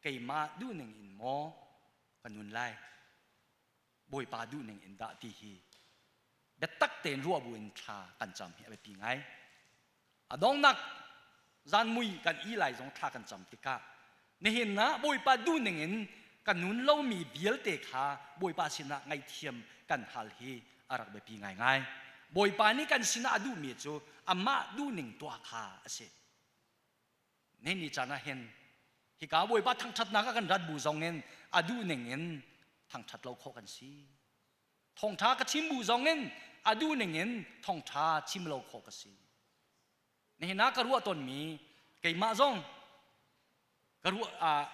keimah duhning in maw ka nun lai Bawipa duhning in dah ti hi biatak tein ruah bu in thla kan cam hi a biapi ngai. A donghnak zan mui kan i lai zong thla kan cam tikah nihin ah Bawipa duhning in kan nun lomi vialte kha Bawipa sinah ngaihthiam kan hal hi a rak biapi ngaingai. Bawipa nih kan sinah a duhmi cu amah duhning tuah kha a si. Nihin ni caan ah hin hika Bawipa thangṭhatnak ah kan rat bu zong in a duhning in thangṭhat lo khawh kan si. Thawngṭha ka chim bu zong in a duhning in thawngṭha chim lo khawh ka si. Nihin ah ka ruah tawnmi keimah zong ka ruah ah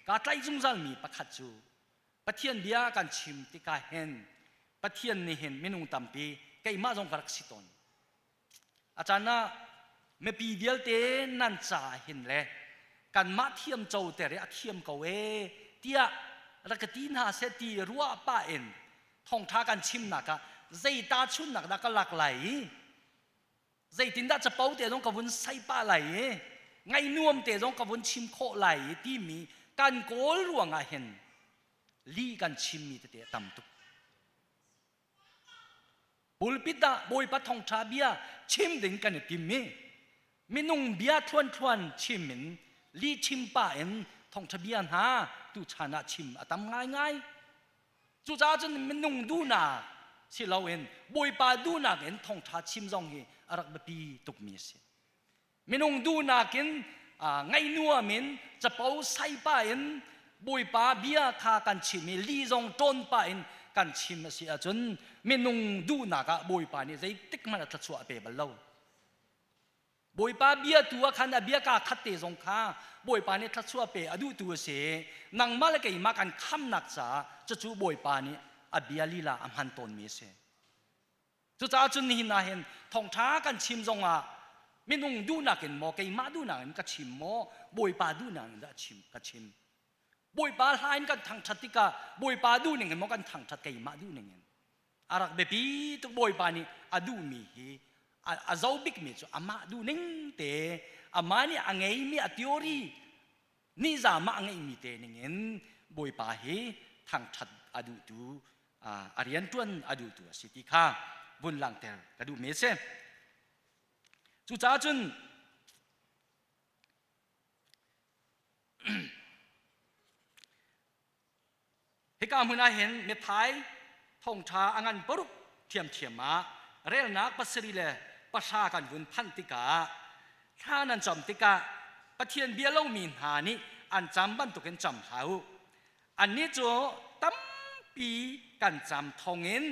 kaa tlaih zungzalmi pakhat cu Pathian bia kan chim tikah hin Pathian nih hin minung tampi keimah zong ka rak si tawn. A caan ah mipi vialte nan ca hin le kanmah thiam co ter i a thiam ko ee tiah rak ka ti hna seh ti ruah pah in thawngṭha kan chimnak ah zei tahchunhnak dah ka lak lai i zeitindah capo te zong ka vun sai pah lai i ngaih nuam te zong ka vun chim khawh lai i timi kan kawl ruangah hin lih kan chimmi tete a tam tuk. Pulpit ah Bawipa thawngṭha bia chim ding kan i tim i minung bia thluanthluan chim in lih chim pah in thawngṭha bia hna tuchan ah chim a tam ngaingai. Cucaah cun minung duhnak si loin Bawipa duhnak in thawngṭha chim zong hi a rak biapi tukmi a si. Minung duhnak in ngaih nuam in capo saipa in Bawipa bia kha kan chim i li zong ṭawn pah in kan chim a si ahcun minung duhnak ah Bawipa nih zeitik hmanh a thluachuah a pe bal lo. Bawipa bia tu ah khan a bia kaa khat te zong kha Bawipa nih thluachuah pe a duhtu a si. Nangmah le keimah kan khamnak caah cucu Bawipa nih a bia lila a hman tawnmi a si. Cucaah cun nihin ah hin thawngṭha kan chim zongah minung duhnak in maw keimah duhnak in ka chim maw Bawipa duhnak in dah chim ka chim. Bawipa hla in kan thangṭhat tikah Bawipa duhning in maw kan thangṭhat keimah duhning in. A rak biapi tuk Bawipa nih a duhmi hi a zo bikmi cu amah duhning te amah nih a ngeimi a theory nizam ah a ngeihmi te ningin Bawipa hi thangṭhat a duhtu a rianṭuan a duhtu a si ti kha vun langhter ka duhmi a si. Cucaah cun Hika hmun ah hin Matthai thawngṭha a ngan paruk ṭhiamṭhiam ah relnak pasarih le pahra kan vun phanh tikah thla nan cam tikah Pathian bia lomi hna nih an cam bantukin cam hlah u. Annih cu tampi kan cam thawngin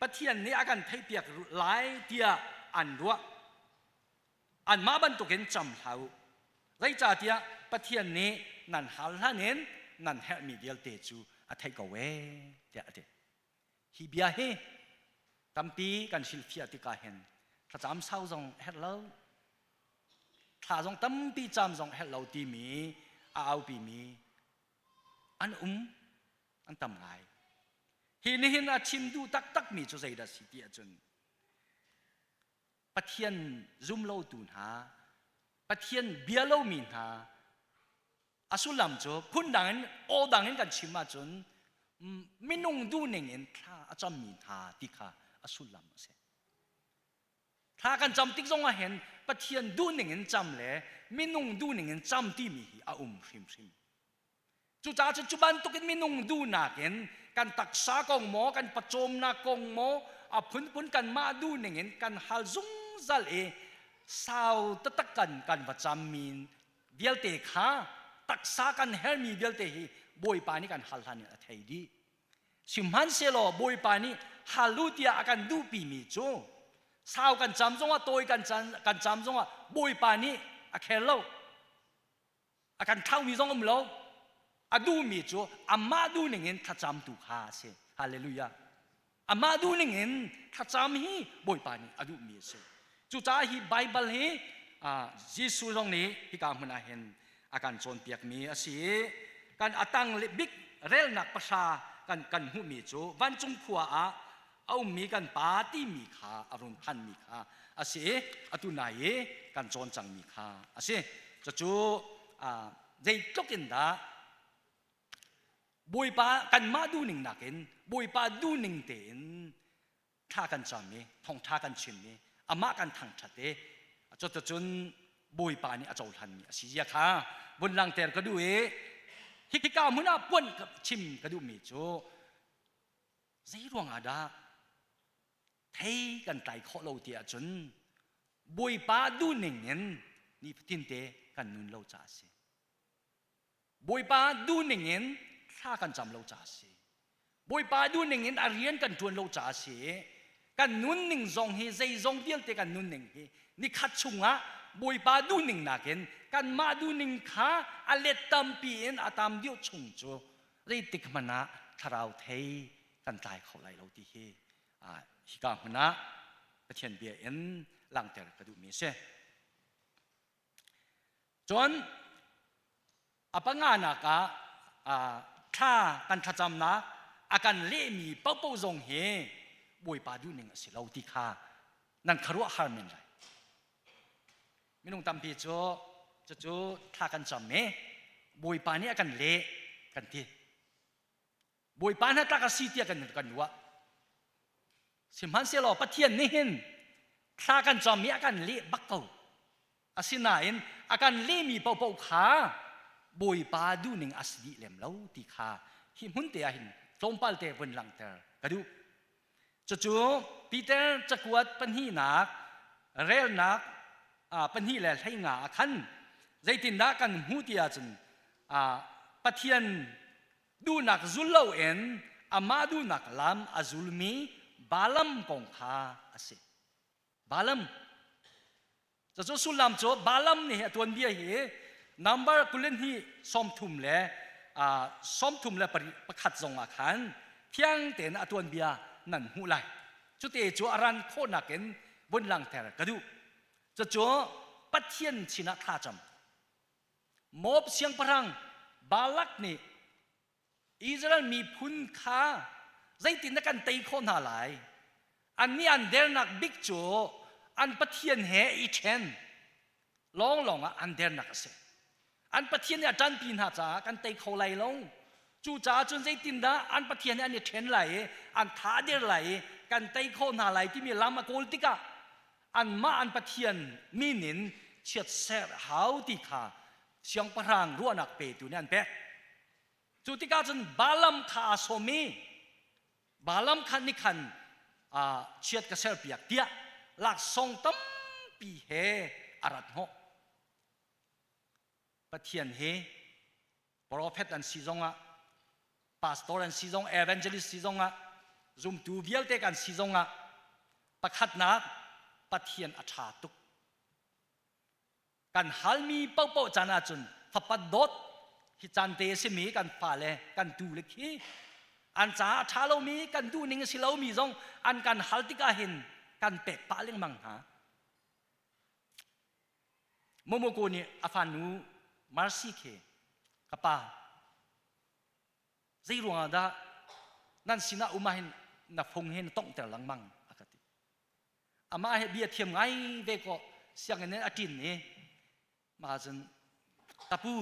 Pathian nih a kan theihpiak lai tiah an ruah. Anmah bantukin cam hlah u. Zeicahtiah Pathian nih nan hal hlan in nan herhmi vialte cu a theih ko ee tiah a ti. Hi bia hi tampi kan hrilhfiah tikah hin thlacam sau zong a herh lo. Thla zong tampi cam zong a herh lo timi a aupimi an um an tam ngai. Hi nihin a chim duh taktakmi cu zeidah si ti ahcun Pathian zumlotu hna, Pathian bia lomi hna, a sullam cu phundang in aw dang in kan chim ahcun minung duhning in thla a cammi hna ti kha a sullam a si. Thla kan cam tik zong ah hin Pathian duhning in cam le minung duhning in cam timi hi a um hrimhrim. Cucaah cun cu bantukin minung duhnak in kan taksa kong maw, kan pawcawmnak kong maw, a phunphun kanmah duhning in kan hal zungzal i sau taktak kan kan va cammi vialte kha taksa kan hermi vialte hi Bawipa nih kan hal hlan in a thei dih. Sihmanhsehlaw Bawipa nih hal u tiah a kan duhpimi cu sau kan cam zongah tawi kan kan cam zongah Bawipa nih a khel lo. A kan thlauhmi zong um lo. A duhmi cu amah duhning in thlacam tu kha a si. Hallelujah. Amah duhning in thlacam hi Bawipa nih a duhmi a si. Cucaah hi Baibal hi Jesuh zong nih hika hmun ah hin a kan cawnpiakmi a si i kan a tang bik relnak pahra kan kan hmuhmi cu vancung khua ah a ummi kan pa timi kha a run phanmi kha a si i atu nai i kan cawn cangmi kha a si. Cucu zeitluk in dah Bawipa kanmah duhning nakin Bawipa duhning tein thla kan cam i thawngṭha kan chim i amah kan thangṭhat i cuticun Bawipa nih a cohlanmi a si zia kha vun langhter ka duh i hika hmun ah puan chim ka duhmi cu Zei ruangah dah thei kan tlai khawh lo ti ahcun Bawipa duhning in nifatin te kan nun lo caah a si. Bawipa duhning in thla kan cam lo caah a si. Bawipa duhning in a rian kan ṭuan lo caah a si. Kan nunning zong hi zeizong vialte kan nunning hi nikhat chungah Bawipa duhning nakin kanmah duhning kha a let tampi in a tam deuh chung cu zeitik hmanh ah thlarau thei kan tlai kho lai lo ti hi hika hmun ah Pathian bia in langhter ka duhmi a si. Cun a panganak ah thla kan thlacamnak a kan lehmi paohpaoh zong hi Bawipa duhning a si lo ti kha nan khuaruah har men lai. Minung tampi cu cucu thla kan cam i Bawipa nih a kan leh kan ti. Bawipa hna tlak a si tiah kan kan ruah. Sihmanhsehlaw Pathian nih hin thla kan cam i a kan leh bak ko. Asinain a kan lehmi paohpaoh kha Bawipa duhning a si dih lem lo ti kha hi hmun te ah hin tlawmpal te vun langhter ka duh. Cucu Peter cakuat pahnihnak relnak pahnih le hleinga ah khan zeitindah kan hmuh ti ahcun Pathian duhnak zul loin amah duhnak lam a zulmi Balaam kong kha a si. Balaam Cucu sullam cu Balaam nih a tuanbia hi number 22 sawmthum le sawmthum le pakhat zong ah khan thiang tein a tuanbia nan hmuh lai. Cute cu a ran khawhnak in vun langhter ka duh. Cucu Pathian sinah thlacam. Moab siangpahrang Balak nih Israel miphun kha zeitin na kan tei khawh hna lai? Annih an dernak bik cu an Pathian he i ṭhen lawnglawng ah an dernak a si. An Pathian nih a ṭanpi hna caah kan tei kho lai lo. Cucaah cun zeitindah an Pathian he an i ṭhen lai i an tha a der lai i kan tei khawh hna lai timi lam a kawl tikah. Anmah an Pathian min in chiatserh hau ti kha siangpahrang ruahnak petu nih an pek. Cu tikah cun Balaam kha aa sawm i Balaam kha nih khan chiat ka serpiak tiah laksawng tampi he a rat hnawh. Pathian hi prophet an si zongah pastor an si zong evangelist si zongah zumtu vialte kan si zongah pakhatnak Pathian a ṭha tuk. Kan halmi paohpaoh caan ahcun fapa dawt hi caan te a simi kan fale kan tu le khi an caah a ṭha lomi kan duhning a si lomi zong an kan hal tikah hin kan pek pah lengmang hna. Momoko nih a fanu Marcy khi ka pa zei ruangah dah nan sinah um ahhin na fung hi na tonghter lengmang a ka ti. Amah he bia thiam ngai ve kaw sianginn in a ṭin i mah cun tapu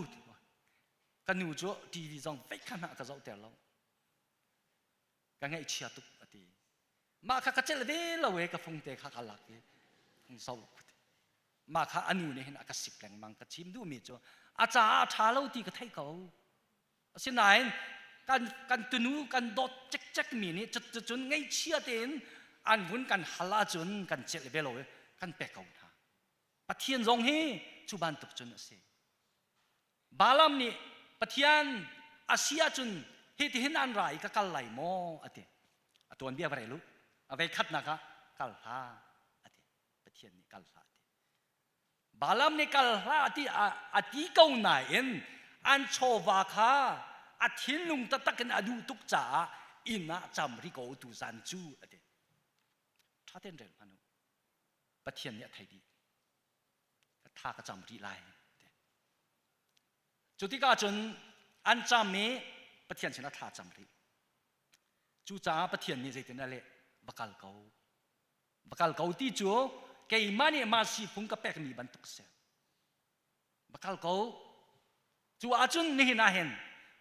ka nu cu TV zong veikhat hmanh a ka zohter lo. Ka ngaihchia tuk a ti. Mah kha ka celh ve lo e ka fung te kha ka lak i fung so mah kha a nu nih hin a ka sik lengmang ka chim duhmi cu a caah a ṭha lo ti ka theih ko. Asinain kan kan tunu kan dawt cekcek mi nih cuticun ngaihchia tein an vun kan hal ahcun kan celh ve lo i kan pek ko hna. Pathian zong hi cu bantuk cun a si. Balaam nih Pathian a si ahcun hitihin an ra i ka kal lai maw a ti. A tuanbia va rel u. A vei khatnak ah kal hlah a ti. Pathian nih kal hlah a ti. Balaam nih kal hlah ti a ti ko nain an chawva kha a thinlung taktak in a duh tuk caah inn ah cam rih ko tu zan cu a ti. Ṭha tein rel hmanh u. Pathian nih a thei dih. Ka tha ka cam rih lai. Cu tikah cun an cam i Pathian sinah thla cam rih. Cucaah Pathian nih zeitin a leh? Va kal ko. Va kal ko ti cu keimah nih mah sifung ka pekmi bantuk si. Va kal ko. Cu ahcun nihin ah hin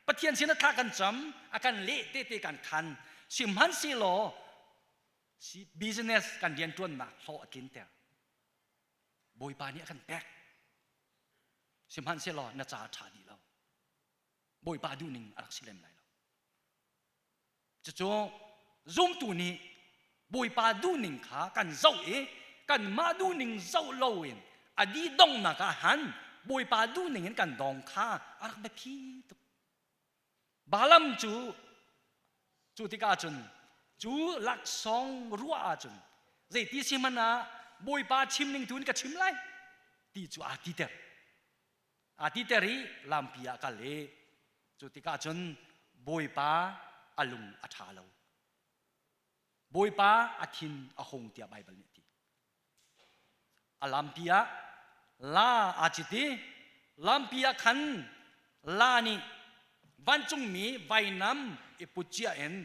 Pathian sin ah thla kan cam, a kan leh te te kan khan. Sihmanhsehlaw business kan rianṭuannak hlawh a tlinter. Bawipa nih a kan pek. Sihmanhsehlaw na ca a ṭha dih lo. Bawipa duhning a rak si lem lai lo. Cucu zumtu nih Bawipa duhning kha kan zoh i kanmah duhning zoh loin a dih donghnak ah han Bawipa duhning in kan dong kha a rak biapi tuk. Balaam cu cu tikah cun cu laksawng ruah ahcun zeiti si hmanh ah Bawipa chim ning tu in ka chim lai ti cu aa titer. Aa titer i lampi ah kal i cu tikah cun Bawipa a lung a ṭha lo. Bawipa a thin a hung tiah Baibal nih a ti. A lampi ah la aa cit i lampi ah khan la nih vancungmi vainam i put cia in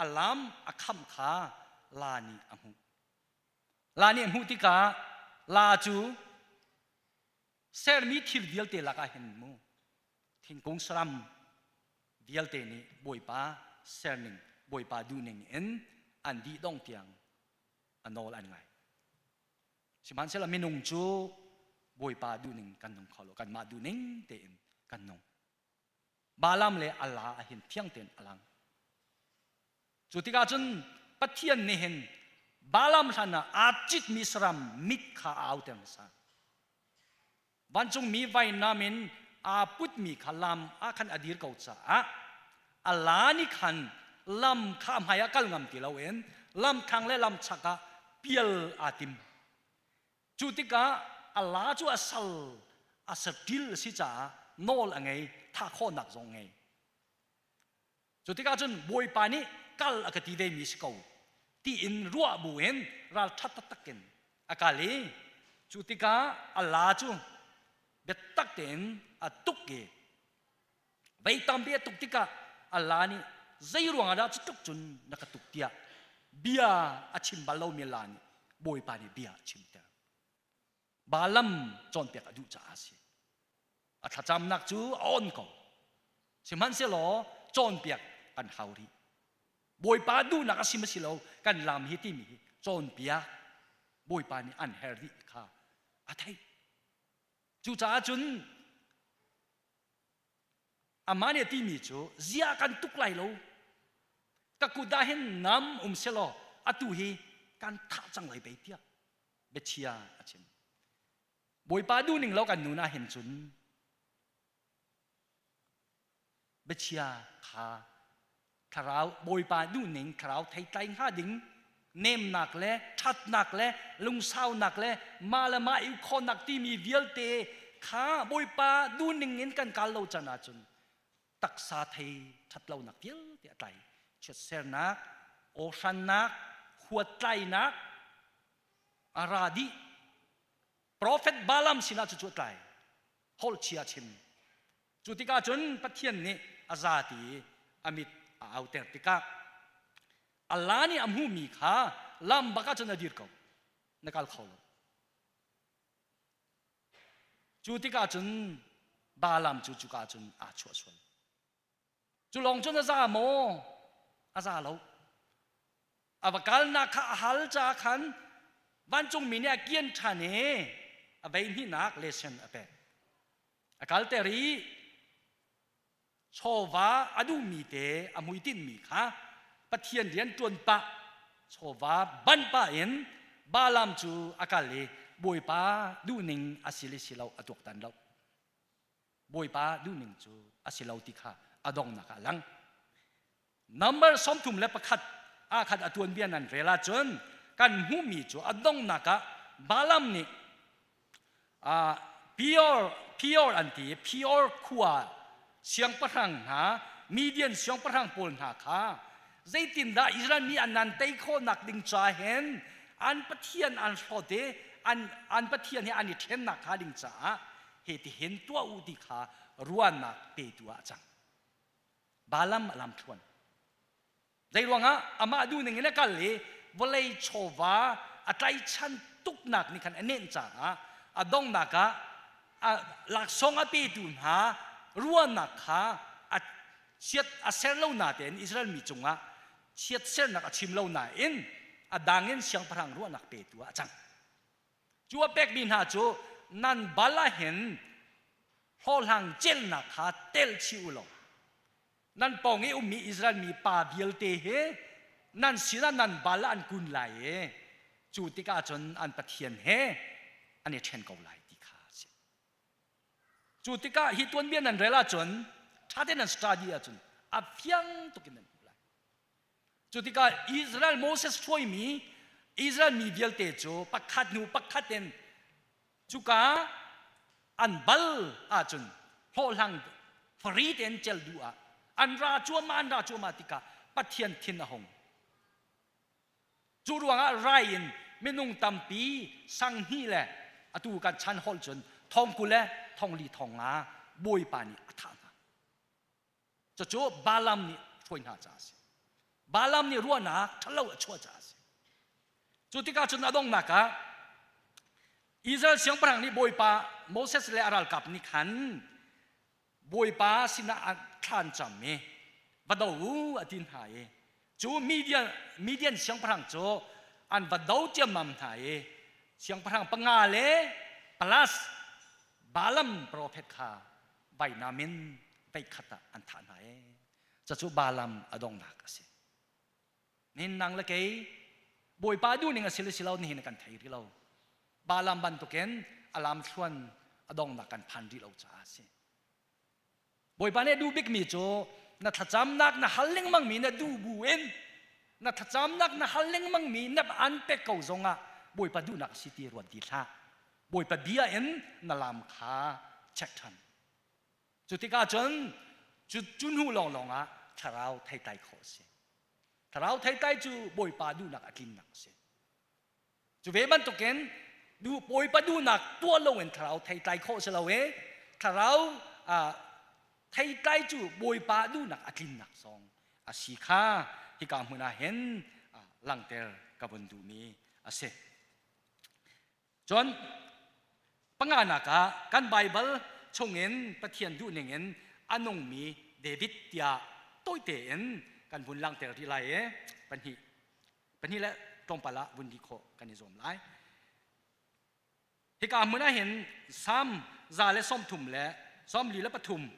a lam a khamh kha la nih a hmuh. La nih a hmuh tikah la cu sermi thil vialte lakah hin mu thingkung saram vialte nih Bawipa serning Bawipa duhning in an dih dong tiang a nawl an ngai. Sihmanhsehlaw minung cu Bawipa duhning kan nung kho lo kanmah duhning tein kan nung. Balaam le Allah ah hin fiang tein a lang. Cu tikah cun Pathian nih hin Balaam hlan ah aa citmi saram mit kha a auter hmasa. Vancungmi vainam in aa putmi kha lam ah khan a dir ko caah a la nih khan lam kha a hmai ah kal ngam ti loin lam thlang le lam chak ah pial aa tim. Cu tikah a la cu a sal a saṭil a si caah nawl a ngei, thah khawhnak zong ngei. Cu tikah cun Bawipa nih kal a ka ti vemi si ko tiin ruah buin ralṭha taktak in a kal i cu tikah a la cu biatak tein a tuk i vei tampi a tuk tikah a la nih zei ruangah dah cu tluk cun na ka tuk tiah bia a chim bal lomi la nih Bawipa nih bia a chimter. Balaam cawnpiak a duh caah a si. A thlacamnak cu a on ko. Sihmanhsehlaw cawnpiak kan hau rih. Bawipa duhnak a si ma si lo kan lam hi timi hi cawnpiak. Bawipa nih an her dih kha a theih. Cucaah cun amah nih a timi cu ziah kan tuk lai lo ka kut ah hin nam um selaw atu hi kan thah cang lai pei tiah biachia a chim. Bawipa duhning lo kan nun ah hin cun biachia kha thlarau Bawipa duhning thlarau theitlai hnga ding nemnak le ṭhatnak le lungsaunak le mah le mah i khawhnak timi vialte kha Bawipa duhning in kan kal lo can ahcun taksa thei ṭhatlonak vialte a tlai chiatsernak awhrannak huattlainak a ra dih. Profet Balaam sinah cucu a tlai. Holh chia chim. Cu tikah cun Pathian nih a za ti i a mit a auter tikah Allah nih a hmuhmi kha lam bak ah cun a dir ko. Na kal kho lo. Cu tikah cun Balaam cu cuka cun aa chuah sual. Cu lawng cun a za maw? A za lo. A va kalnak kha a hal caah khan vancungmi nih a kian ṭhan i a vei hnihnak lesson a pek. A kalter i chawva a duhmi te a hmuitinhmi kha Pathian rian ṭuan pah chawva banh pah in Balaam cu a kal i Bawipa duhning a si le si lo a tuaktan lo. Bawipa duhning cu a si lo ti kha a donghnak ah a lang. Number 31 ah khan a tuanbia nan rel ahcun kan hmuhmi cu a donghnak ah Balaam nih Peor Peor an ti i Peor khua siangpahrang hna Midian siangpahrang pawl hna kha zeitindah Israel mi an nan tei khawhnak ding ca hin an pathian an hlawt i an pathian he an i ṭhennak hnga ding caah hitihin tuah u ti kha ruahnak petu ah a cang. Balaam a lamthluan. Zei ruangah amah duhning in a kal i vawlei chawva a tlaichan tuknak nih khan a nenh caah a donghnak ah a laksawng a petu hna ruahnak kha a chiat a ser lo natein Israel mi cungah chiat sernak a chim lo nain a dang in siangpahrang ruahnak petu ah a cang. Cu a pekmi hna cu nan bal ah hin hlawhhlang celnak kha tel chih u law nan pawng i ummi Israel mi pa vialte hi nan sinah nan bal ah an kun lai i cu tikah cun an Pathian he an i ṭhen ko lai ti kha a si. Cu tikah hi tuanbia nan rel ahcun ṭha tein nan study ahcun a fiang tuk in nan hmuh lai. Cu tikah Israel Moses hruaimi Israel mi vialte cu pakhat hnu pakhat in cuka an bal ahcun hlawhhlang free tein cel duh ah an ra cuahmah an ra cuahmah tikah Pathian thin a hung. Cu ruangah rai in minung tampi sang hnih le atu kan chan holh cun thong 20 le thong li thong nga Bawipa nih a thah hna. Cucu Balaam nih hruai hna caah a si. Balaam nih ruahnak ṭhalo a chuah caah a si. Cu tikah cun a donghnak ah Israel siangpahrang nih Bawipa Moses le a ralkap nih khan Bawipa sinah a thlan cam i va do u a ti hna i cu Midian, Midian siangpahrang cu an va do ciammam hna i siangpahrang panga le plus Balaam profet kha vainam in veikhat ah an thah hna ee. Cucu Balaam a donghnak a si. Nihin nang le kei Bawipa duhning a si le si lo nihin kan thei rih lo. Balaam bantukin a lamthluan a donghnak kan phan rih lo caah a si. Bawipa nih a duh bikmi cu na thlacamnak na hal lengmangmi na duh bu in na thlacamnak na hal lengmangmi na an pek ko zongah Bawipa duhnak a si ti ruat ti hlah. Bawipa bia in na lam kha check ṭhan. Cu tikah cun cu cu hnu lawnglawng ah thlarau theitlai khawh a si. Thlarau theitlai cu Bawipa duhnak a tlinnak a si. Cu ve bantukin duh Bawipa duhnak tuah loin thlarau theitlai khawh si lo i thlarau theitlai cu Bawipa duhnak a tlinnak zong a si kha hika hmun ah hin langhter ka vun duhmi a si. Cun panganak ah kan Baibal chungin Pathian duhning in a nungmi David tiah tawite in kan vun langhter rih lai i pahnih pahnih le tlawmpal ah vun dih khawh kan i zuam lai. Hika hmun ah hin Salm 133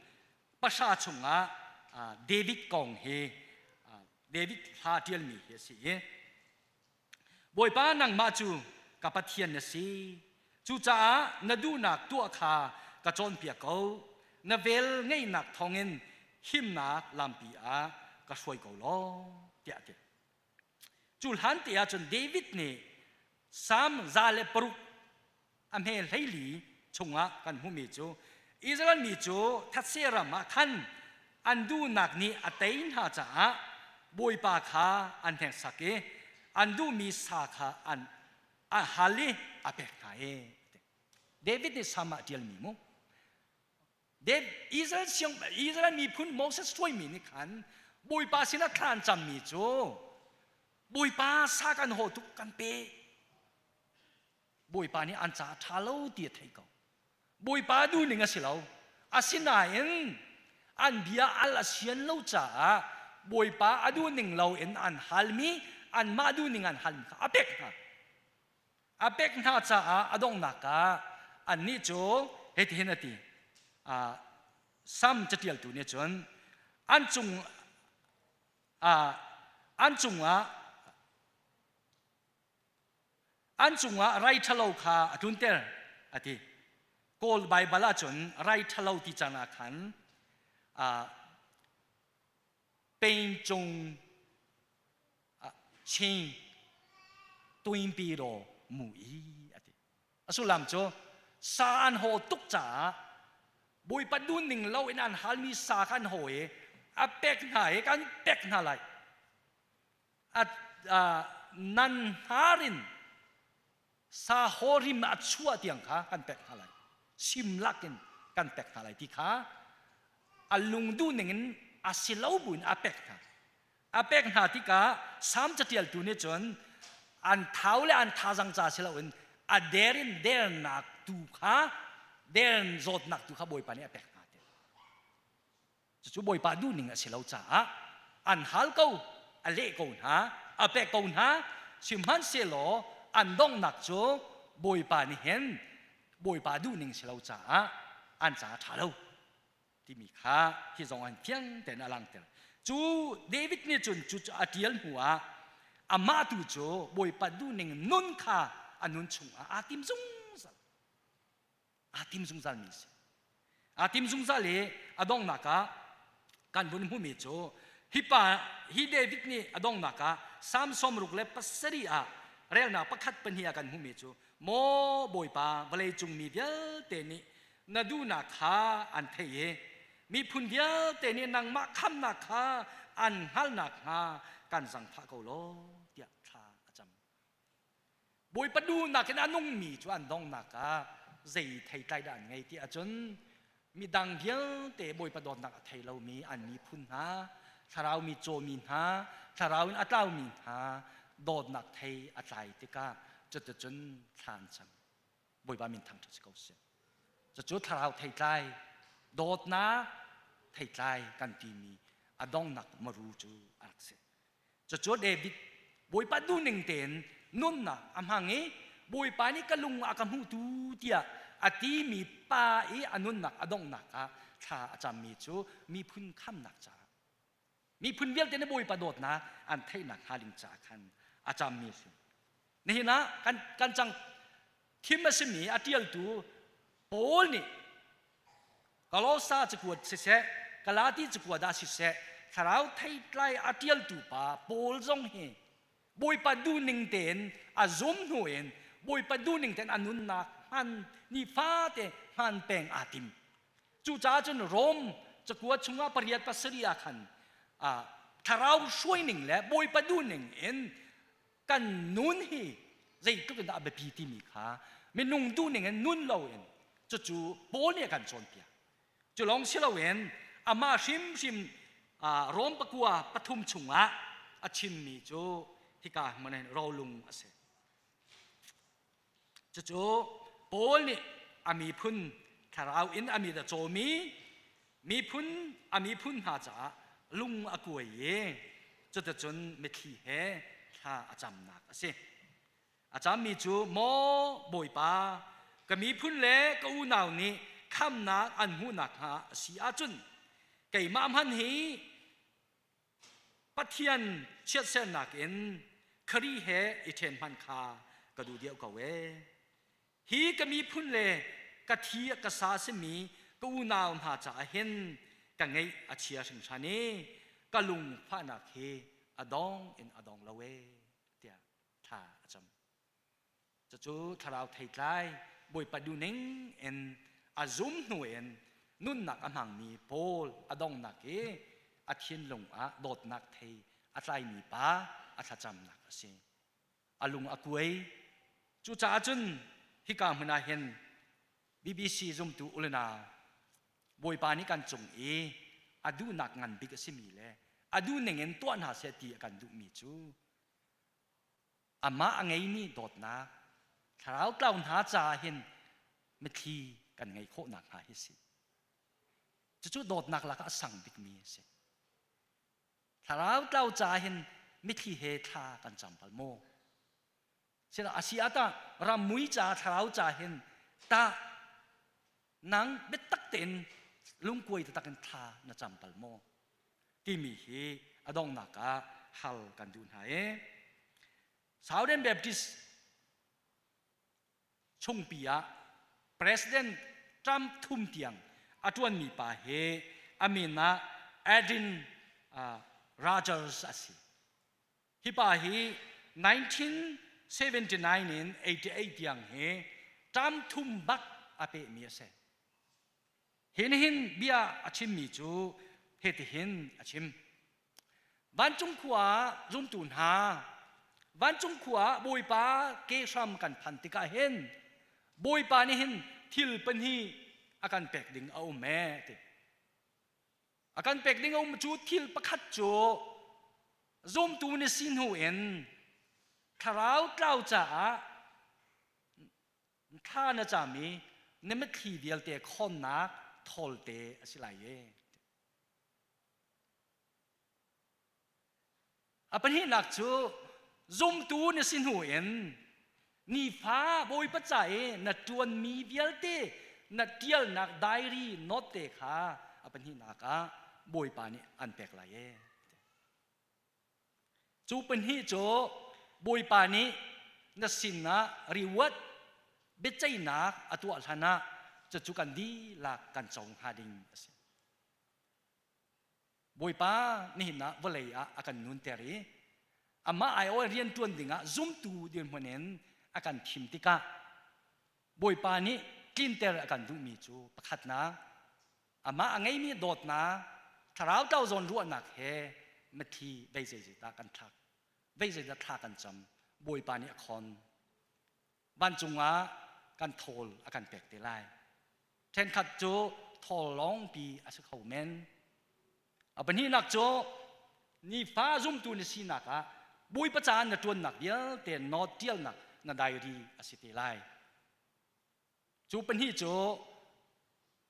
pahra chungah David kong hi David hla ṭialmi hi a si i Bawipa nangmah cu ka Pathian na si. Cucaah na duhnak tuah kha ka cawnpiak ko. Na vel ngeihnak thawngin himnak lampi ah ka hruai ko law tiah a ti. Cu hlan te ahcun David nih Salm 106 a hme 14 chungah kan hmuhmi cu Israel mi cu thatse ram ah khan an duhnak nih a tei hna caah Bawipa kha an hneksak i an duhmi sa kha an a hal i a pek hna i David nih Salm ah a ṭialmi mu. Israel, siang, Israel miphun Moses hruaimi nih khan Bawipa sinah thla an cammi cu Bawipa sa kan haw tuk kan pe. Bawipa nih an caah ṭha lo ti a thei ko. Bawipa duhning a si lo. Asinain an bia al a sian lo caah Bawipa a duhning lo in an halmi anmah duhning an halmi kha a pek hna. A pek hna caah a donghnak ah annih cu hitihin a ti. Sam catialtu nih cun an cung an cungah an cungah rai ṭhalo kha a tlunter a ti. Kawl Baibal ahcun rai ṭhalo ti can ah khan pengcung chin tuinpi ro mu i a ti. A sullam cu sa an haw tuk caah Bawipa dun ning lo in an halmi sa kha an haw i a pek hna i kan pek hna lai. A, nan hnar in sa haw rim a chuah tiang kha kan pek hna lai. Sim lakin kan pek hna lai ti kha a lungduh ning in a si lo buin a pek hna. A pek hna tikah Salm catialtu nih cun an thau le an thazang ca si loin a der in dernak tu kha der zawtnak tu kha Bawipa nih a pek hna ti. Cucu Bawipa duhning a si lo caah an hal ko, a leh ko hna, a pek ko hna, sihmanhsehlaw an donghnak cu Bawipa nih hin Bawipa duhning si lo caah an caah ṭha lo. Timi kha hi zong an fiang tein a langhter. Cu David nih cun cu a ṭial hnu ah amah tu cu Bawipa duhning nun kha a nun chungah aa tim zungzal. Aa tim zungzalmi a si. Aa tim zungzal i a donghnak ah kan vun hmuhmi cu hi pa hi David nih a donghnak ah Salm 67 ah relnak pakhat pahnih ah kan hmuhmi cu Maw Bawipa vawleicung mi vialte nih na duhnak kha an theih i miphun vialte nih nangmah khamnak kha an hngalhnak hnga kan zangfah ko law tiah thla a cam. Bawipa duhnak in a nungmi cu an donghnak ah zei theitlai dah an ngei ti ahcun midang vialte Bawipa dawtnak a thei lomi an miphun hna, thlarau mi cawmi hna, thlarau in a tlaumi hna dawtnak thei a tlai tikah cuticun thla an cam. Bawipa min thangṭhat si ko seh. Cucu thlarau theitlai, dawtnak theitlai kan timi a donghnak maru cu a rak si. Cucu David Bawipa duhning tein nunnak a hmang i Bawipa nih ka lung a ka hmuhtu tiah a timi pa i a nunnak a donghnak ah thla a cammi cu miphun khamnak caah miphun vialte nih Bawipa dawtnak an theihnak hnga ding caah khan a cammi a si. Nihin ah kan, kan cang thim a simi a ṭialtu Paul nih Kolosa cakuat siseh, Galati cakuat ah siseh, thlarau theitlai a ṭialtu pa Paul zong hi Bawipa duhning tein a zum hnu in Bawipa duhning tein a nunnak hman nifate hman peng aa tim. Cucaah cun Rom cakuat chungah pariat pasarih ah khan thlarau hruaining le Bawipa duhning in kan nun hi zeitluk in dah a biapi timi kha minung duhning in nun loin cucu Paul nih a kan cawnpiak. Cu lawng si loin amah hrimhrim Rom pakua pathum chungah a chimmi cu hika hmun hin rolung a si. Cucu Paul nih a miphun thlarau in a mit a cawmi miphun a miphun hna caah lung a kuai i cuticun mitthli he thla a camnak a si. A cammi cu maw Bawipa. Ka miphun le ka unau nih khamnak an hmuh nakhnga a si ahcun keimah hmanh hi Pathian chiatsernak in Khrih he i ṭhen hmanh kha ka duh deuh ko ee. Hi ka miphun le ka thi ka sa simi ka unau hna caah hin ka ngeih a chia hringhran i ka lungfahnak hi a dong in a dong lo ee tiah thla a cam. Cucu thlarau theitlai Bawipa duhning in a zum hnu in nunnak a hmangmi Paul a donghnak i a thinlung ah dawtnak thei a tlaimi pa a thlacamnak a si. A lung a kuai. Cucaah cun hika hmun ah hin BBC zumtu ulenau Bawipa nih kan cung i a duhnak ngan bik a simi le a duhning in tuah hna seh ti a kan duhmi cu amah a ngeimi dawtnak thlarau tlau hna caah hin mitthli kan ngeih khawh nakhnga hi si. Cucu dawtnak lakah a sang bikmi a si. Thlarau tlau caah hin mitthli he thla kan cam bal maw? Sila a si ah tah rammui ca thlarau ca hin tah nang biatak tein lungkuai taktak in thla na cam bal maw? Timi hi a donghnak ah hal kan duh hna i Southern Baptist chungpi ah President Trump thum tiang a ṭuanmi pa hi a min ah Adin Rogers a si. Hi pa hi 1979 in 88 tiang hi term thum bak a pehmi a si. Hi nih bia a chimmi cu hitihin a chim. Vancung khua ah zumtu hna, vancung khua ah Bawipa ke hram kan phan tikah hin Bawipa nih hin thil pahnih a kan pek ding a um ee ti. A kan pek ding a um cu thil pakhat cu zumtu na si hnu in thlarau tlau caah thla na cam i na mitthli vialte khawnnak thawlte a si lai e. A pahnihnak cu zumtu na si hnu in nifa Bawipa ca i na ṭuanmi vialte na ṭialnak diary note te kha a pahnihnak ah Bawipa nih an pek lai e. Cu pahnih cu Bawipa nih na sinah reward biaceihnak a tuah hlan ah cucu kan dihlak kan co hnga ding a si. Bawipa nihin ah vawlei ah a kan nunter i amah aiawh rian ṭuan dingah zumtu dirhmun in a kan thim tikah Bawipa nih tlinter a kan duhmi cu pakhatnak amah a ngeimi dawtnak thlarau tlau zawn ruahnak he mitthli vei zeizeidah kan thlak vei zeidah thla kan cam Bawipa nih a khon vancung ah kan thawl a kan pek te lai ṭhenkhat cu thawl lawngpi a si kho men a pahnihnak cu nifa zumtu na sinak ah Bawipa caah na ṭuannak vialte note ṭialnak na diary a si te lai cu pahnih cu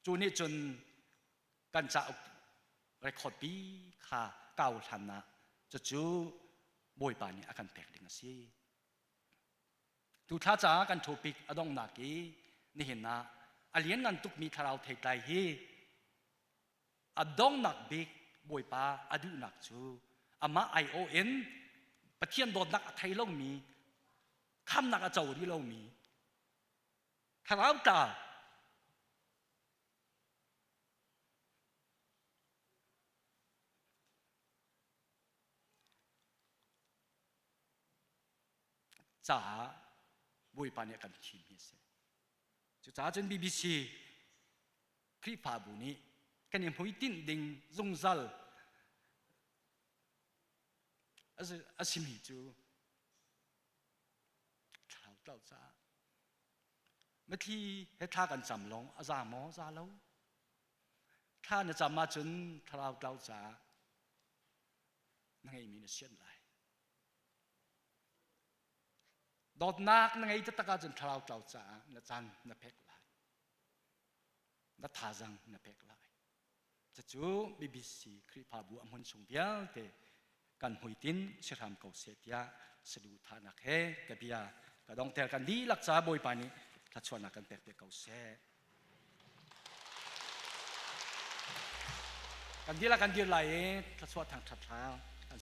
cu nih cun kan cauk record pi kha kau hlan ah cucu Bawipa nih a kan pek ding a si. Tuthla caah kan topic a donghnak i nihin ah a lianngan tukmi thlarau theitlai hi a donghnak bik Bawipa a duhnak cu amah aiawh in Pathian dawtnak a thei lomi khamnak a co rih lomi thlarau tla caah Bawipa nih a kan thimmi a si. Cucaah cun BBC Khrihfabu nih kan i hmuitinh ding zungzal a simi cu thlarau tlau caah mitthli he thla kan cam lawng a za maw za lo thla na cam ahcun thlarau tlau caah na ngeimi na sian lai Dawtnak na ngei taktak ahcun thlarau tlau caah na caan na pek lai. Na thazang na pek lai. Cucu BBC Khrihfabu a hmun chung vialte kan hmuitinh si hram ko seh tiah saduhthahnak he ka bia ka dongter kan dihlak ca Bawipa nih. Thluachuahnak kan pek te ko seh. Kan dir la kan dir lai i thluachuah thangṭhat hlah.